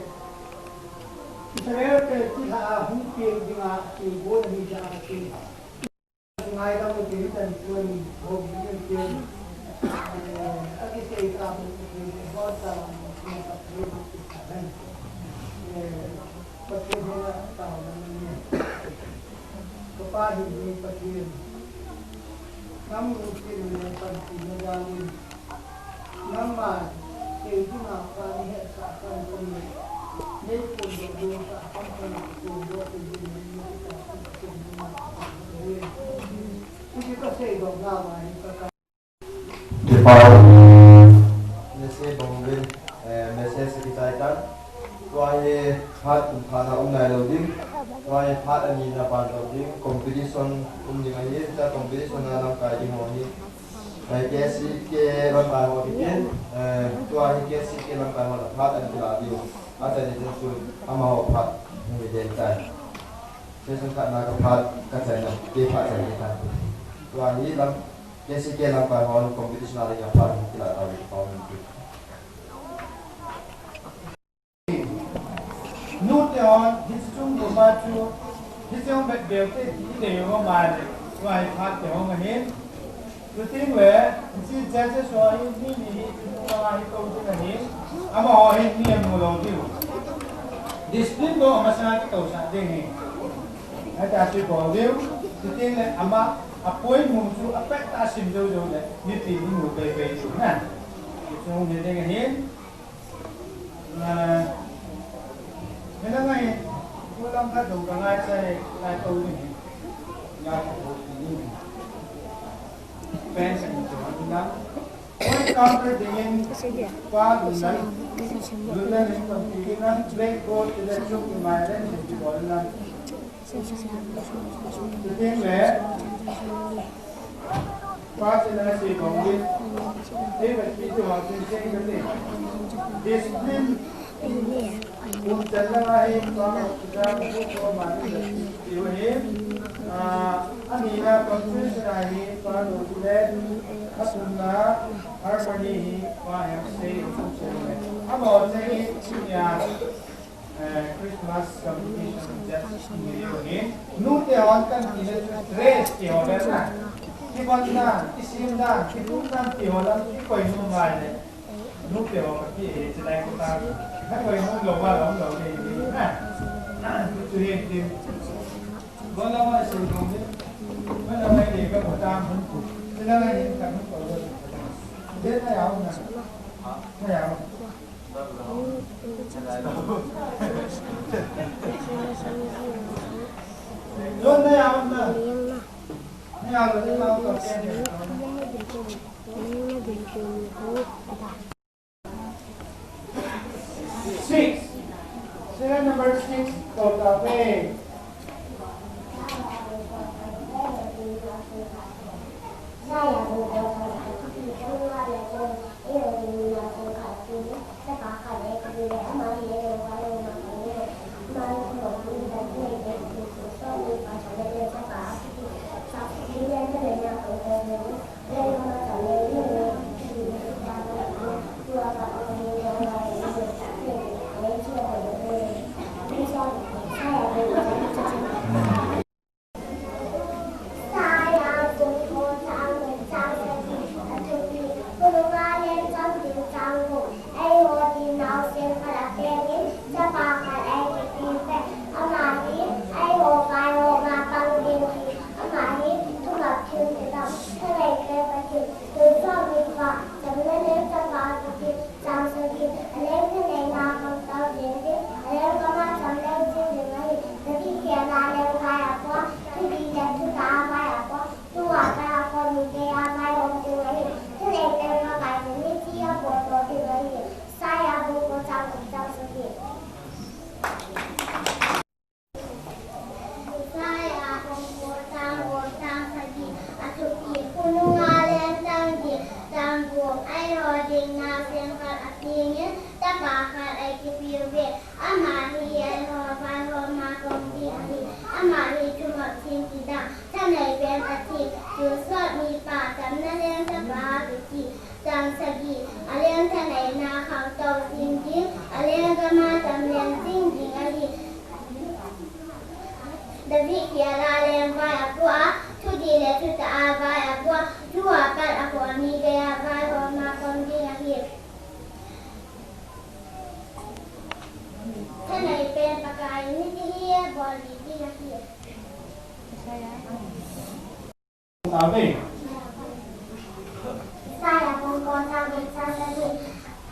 Israel te chilhah a hung peng dinga thilgon ahi jeh a chu. Ngaidam u tin tan tuan ho ni tin, eh, akisei ta mu tin ho ta mu tin ta mu tin ta. Eh, Pathen hina taona ni. Ka Pa hi ni Pathen. Nang lungset le panpina jal in. Nangma, kei dinga pa nahetsah khan kei, nei phondoh ding sah khan kei, phondoh kei ding nei phondoh kei ding. Hiche kaseidoh nau ahi ka ka. Kipa. Message bang uvin, eh, message kichai tan. Tua hi phat kum phat na um nailou ding. Tua hi phat ani na ban lou ding. Competition um ding ahi, tua competition a lamkai ding ho hi. K C K lamkai ho kitin, eh, tua hi K C K lamkai ho na phat an kila diu. Achaina chu amaho phat hung ding tai. Session khat na ka phat ka chaina, kei phat chaina tai. Tua hi lam, K C K lamkai hon competition a ding a phat hung kila tau hi pau min ti. Nute hon, hiche chung group a chu, hiche hung bet beu te ti i dei u ma le, tua hi phat te hung ahin. Chuting le, hiche judges ho hi, mi ni hi, chu nung a hi tou ding ahin, amaho hi mi amu lou diu. Discipline bou amasanga kitousah ding ahi. Hita chu bol diu, chuting le ama, apoimo chu apet a sim jou jou le, mipi ni mu pei pei diu na. Hiche hung hi ding ahin. Ah, hina ngai, kulam khat dong ka ngai chai, lai to ni. Ya ko ni. Pen sa ni to ni na. Point counter dingin, pa dun na. Dun na ni kon ti na, blackboard ti na chuk ni mai na ni ti bol na. Chuteng le, pa china sei bang in, ei vet pi chu hong tin cheng ka ti. Discipline. Kum chan langa hi pa hospital ko ko ma ni ti hi, ah, ani na conference na hi pa lo le, athumna harmony hi pa hem sei ko sei le. Amo sei ni ya, eh, Christmas communication just ni yo ni. Nu te hon kan ti le dress ti ho le na. Kibon dan, kisim dan, kitum dan ti ho lam kikoi nom ngai le. Nu te ho kati e, chilai ko ta. Na koi nom lou va lou lou de ni na. Tu tu he ti. Go la ma su lou de. Ma la ma de ka ko ta mun tu. Chilai ni ta mun ko lo. De na ya na. Na ya. Lo na ya na. Na ya lo de ma ko ke. Six. Serial number six, Kota Bay. Chang sagi, aleng thaneina khangtou jing ding, aleng gam a chamleng jing ding ahi. David khel a leng vai apua, thudih le thutah a vai apua, tua pat a khon mite a vai hom ding ahi. Thanei pen Pakai in hitia boldoh ding ahi. Isaiah bung ko chang gup chang sagi. Isaiah bung ko chang gup chang sagi. Athupi, khonunga leng chang ding, chang gup, eiho ding naosen khat apeng in, chapa khat eikipe uve. Ama hi eiho vaihom a pang ding ahi. Ama hi thumop thim kidang, thanei pen Pathen, thusot mipa, chamna leng chapa kiti. Chang sagi, aleng thaneina khangtou jing ding, aleng gam a chamleng jing ding ahi. David khel a leng vai apua, thudih le thutah a vai apua, tua pat a khon mite a vai hom a pang ding ahi. Thanei pen Pakai in hitia boldoh ding ahi. Amen. Isaiah bung ko chang gup chang sagi.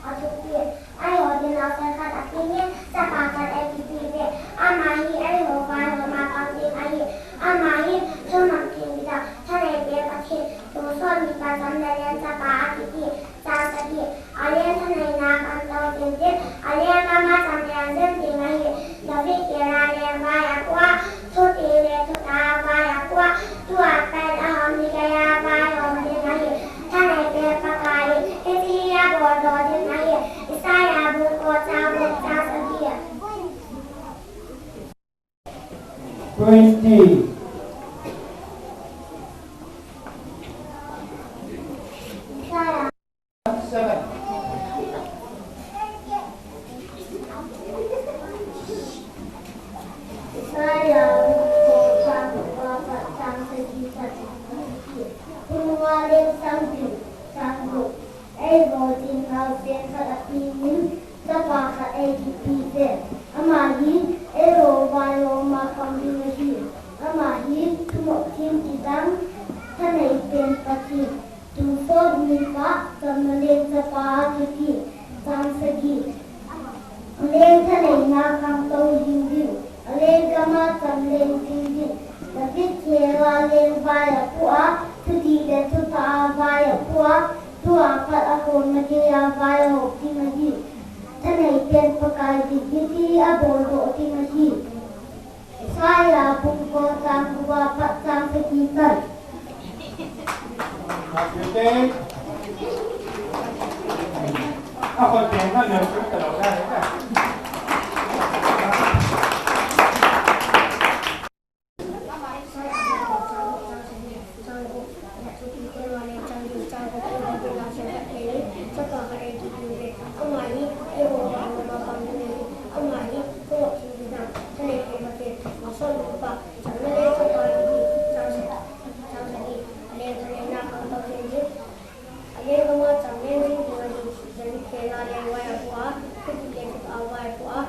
Athupi, eiho ding naosen khat apeng in, chapa khat eikipe uve. Ama hi eiho vaihom a pang ding ahi. Ama hi thumop thim kidang, thanei pen Pathen, thusot mipa, chamna leng chapa akiti. Chang sagi, aleng thaneina khangtou jing ding, aleng gam a chamleng jing ding ahi. David khel a leng vai apua, thudih le thutah a vai apua, tua pat a khon mite a vai hom ding ahi. Thanei pen Pakai in hitia boldoh ding ahi. Isaiah bung ko chang gup chang sagi. Twenty. Seven. Isaiah bung ko chang gup chang sagi. Khonunga leng chang ding, chang gup, eiho ding naosen khat apeng in, chapa khat eikipe uve. Ama hi eiho vaihom a pang ding ahi. Ama hi thumop thim kidang, thanei pen Pathen, thusot mipa, chamna leng chapa akiti. Chang sagi, aleng thaneina khangtou jing ding, aleng gam a chamleng jing ding. David khel a leng vai apua, thudih le thutah a vai apua, tua pat a khon mite a vai hom ding ahi. Thanei pen Pakai in hitia boldoh ding ahi. Isaiah bung ko chang gup apat chang sagi chan. Aleng gam a cham leng jing ding ahi, David khel a leng vai apoh a, thupeh le thutah a vai apoh a,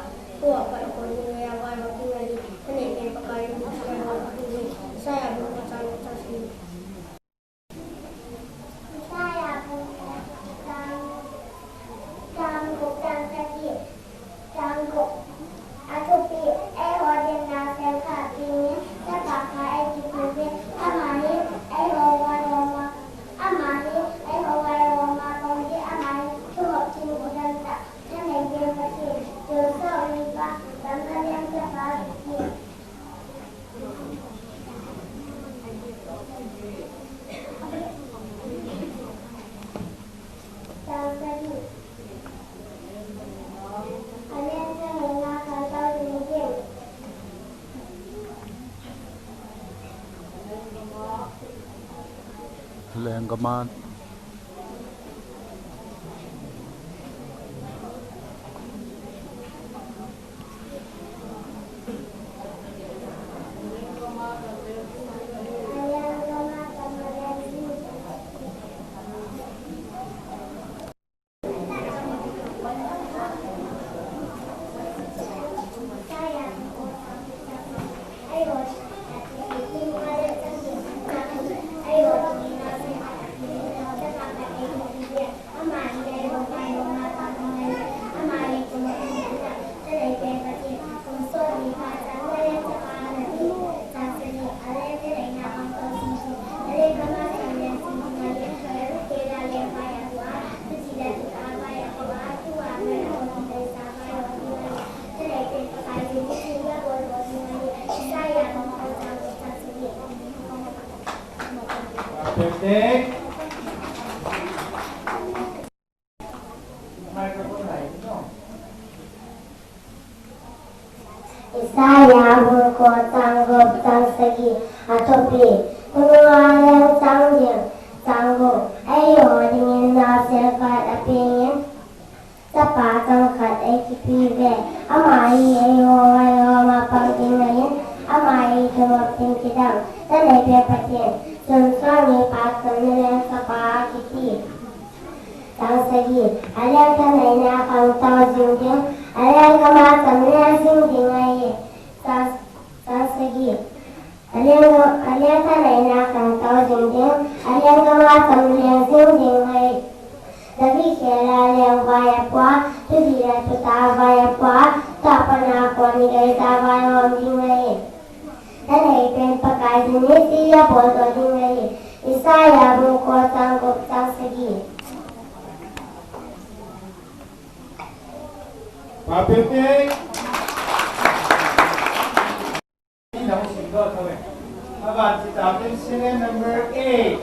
tua pat a kon ding le a vai ahom ding ahi, thanei pen Pakai in hiche abol ding ahi. Isaiah bung ko chang gup chang sagi. Isaiah bung ko chang, chang gup chang sagi. Chang gup. Athupi, eiho dinga sengkhat dingin, Chapa khat eikipeh uve, ama hi eiho vaihom a, ama hi eiho vaihom a pang ding, ama hi thuhop thim kidang tah, thanei pen Pathen, tonsot mipa, Chamna Leng Chapa kiti. Chang sagi. Lenggam a Isaiah bung ko chang gup chang sagi. Athupi, thunung a leng chang ding. Chang gup. Eiho dingin nao sengkhat apeng in, Chapa changkhat eikipeh uve. Ama hi eiho vaihom a pang ding ahin, ama hi thuhop thim kidang, thanei pen Pathen, tonsot mipa, Chamna Leng Chapa kiti. Chang sagi. Aleng thaneina khangtou jing ding, aleng gam a cham leng jing ding ahi. Chang, chang sagi. Aleng, aleng thaneina khangtou jing ding, aleng gam a cham leng jing ding ahi. David khel a leng vai apoh a, thupeh le thutah a vai apoh a, tua pat a kon ding le a vai ahom ding ahi. Thanei pen Pakai in hiche abol doh ding ahi. Isaiah bung ko chang gup chang sagi. Papete. Serial number eight.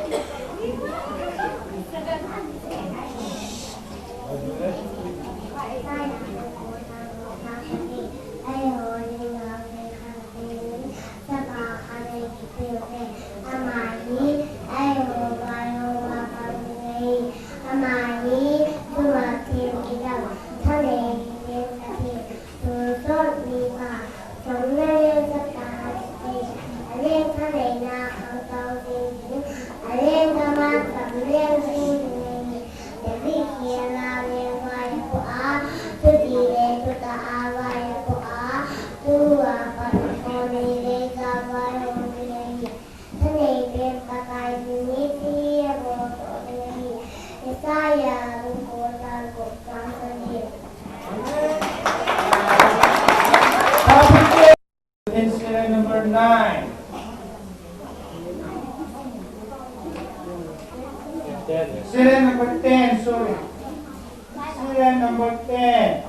Tonsot mipa, Chamna Leng Chapa kiti. Aleng thaneina khangtou jing ding, aleng gam a cham leng jing ding ahi. David khel a leng vai apoh a, thupeh le thutah a vai apoh a, tua pat a kon ding le a vai ahom ding ahi. Thanei pen Pakai in hiche abol doh ding ahi. Isaiah bung ko chang gup chang sagi. And serial number nine. Serial number ten, sorry. Serial number ten.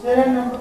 Serial number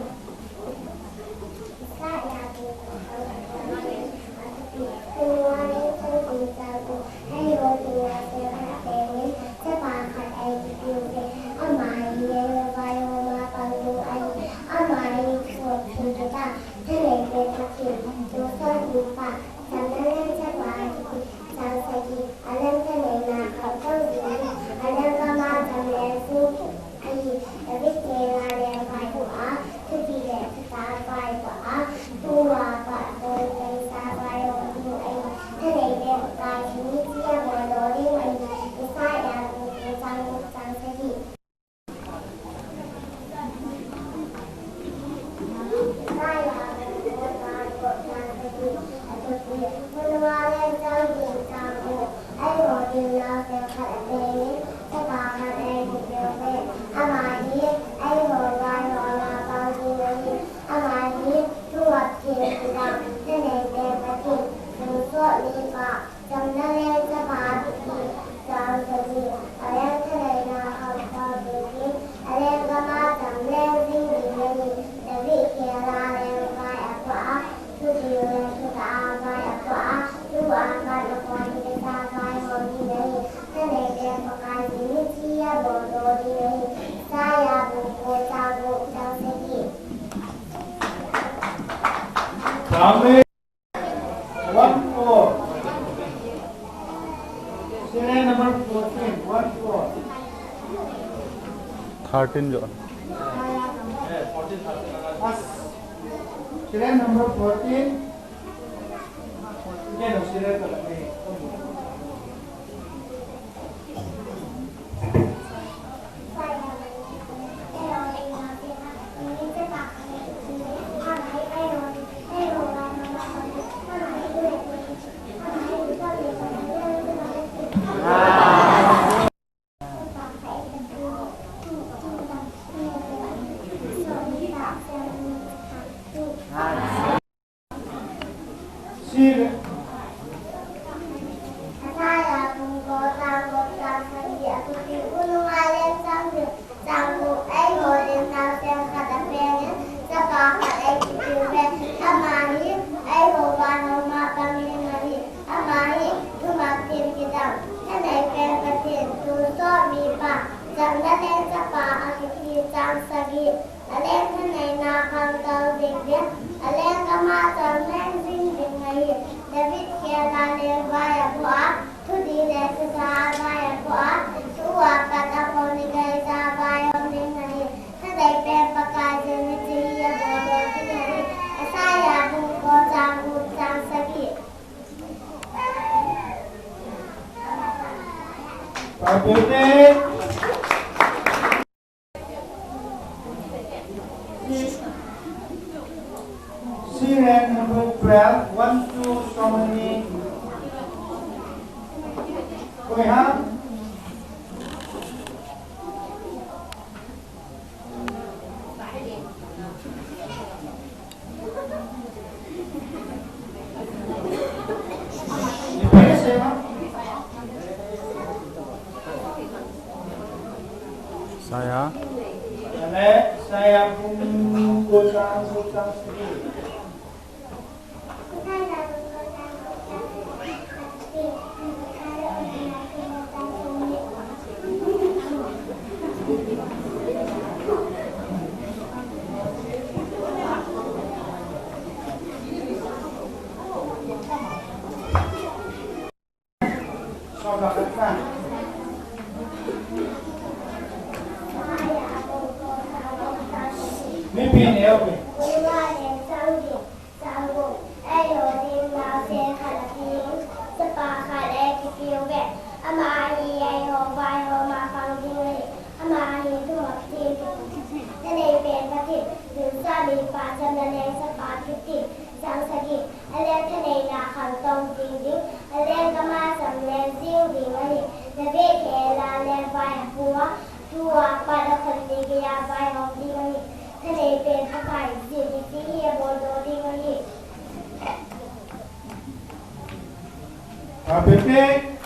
Ama hi eiho vaihom a pang ding ahi. Ama hi thumop theng kidang, thanei pen Pathen, tonsot mipa, chamna leng chapa kiti, chang sagi, aleng thaneina khangtou ding, aleng gam a cham leng jing ding ahi. David khel a leng vai apoh a, thudih le thutah a vai apoh a, thu a pat a kon ding a vaihom ding ahi. Thanei pen Pakai Jesu mithi a boldoh ding ahi. Isaiah bung ko chang gup chang sagi. Amen. One four. Serial number fourteen, one four. Thirteen jo. Serial number fourteen. Again, serial number fourteen. Sile. Isaiah bung ko chang gup chang sagi, athupi u nunga leng chang gup, chang gup, eiho ding naosen khat apeng in, chapa khat eikipeuvin, ama hi eiho vaihom a pang ding ahi. Ama hi thumop theng kidang, thanei pen Pathen, tonsot mipa, chamna leng chapa akiti, chang sagi. Aleng thaneina khangtou ding ding, aleng gam a cham leng jing ding ahi. David khel a leng vai apoh a, thudih le thutah a vai apoh a, thu a pat a kon ding a vaihom ding ahi. Thanei pen Pakai Jesu mithi a boldoh ding ahi. Isaiah bung ko chang gup chang sagi. Bible te. Serial number twelve, one, two, so many. Koi ham? Isaiah. Isaiah bung ko chang, ko chang sagi. Mipi neo pi. Chang gup, eiho ding naosen khat apeng in, chapa khat eikipeuvin, ama hi eiho vaihom a pang ding ahi. Ama hi thumop theng kidang, thanei pen Pathen, tonsot mipa, chamna leng chapa kiti, chang sagi. Aleng thaneina khangtou ding ding, aleng gam a cham leng jing ding ahi. David khel a leng vai apoh a, thu a pat a kon ding a vaihom ding ahi. Thanei pen Pakai Jesu mithi a boldoh ding ahi. Amen.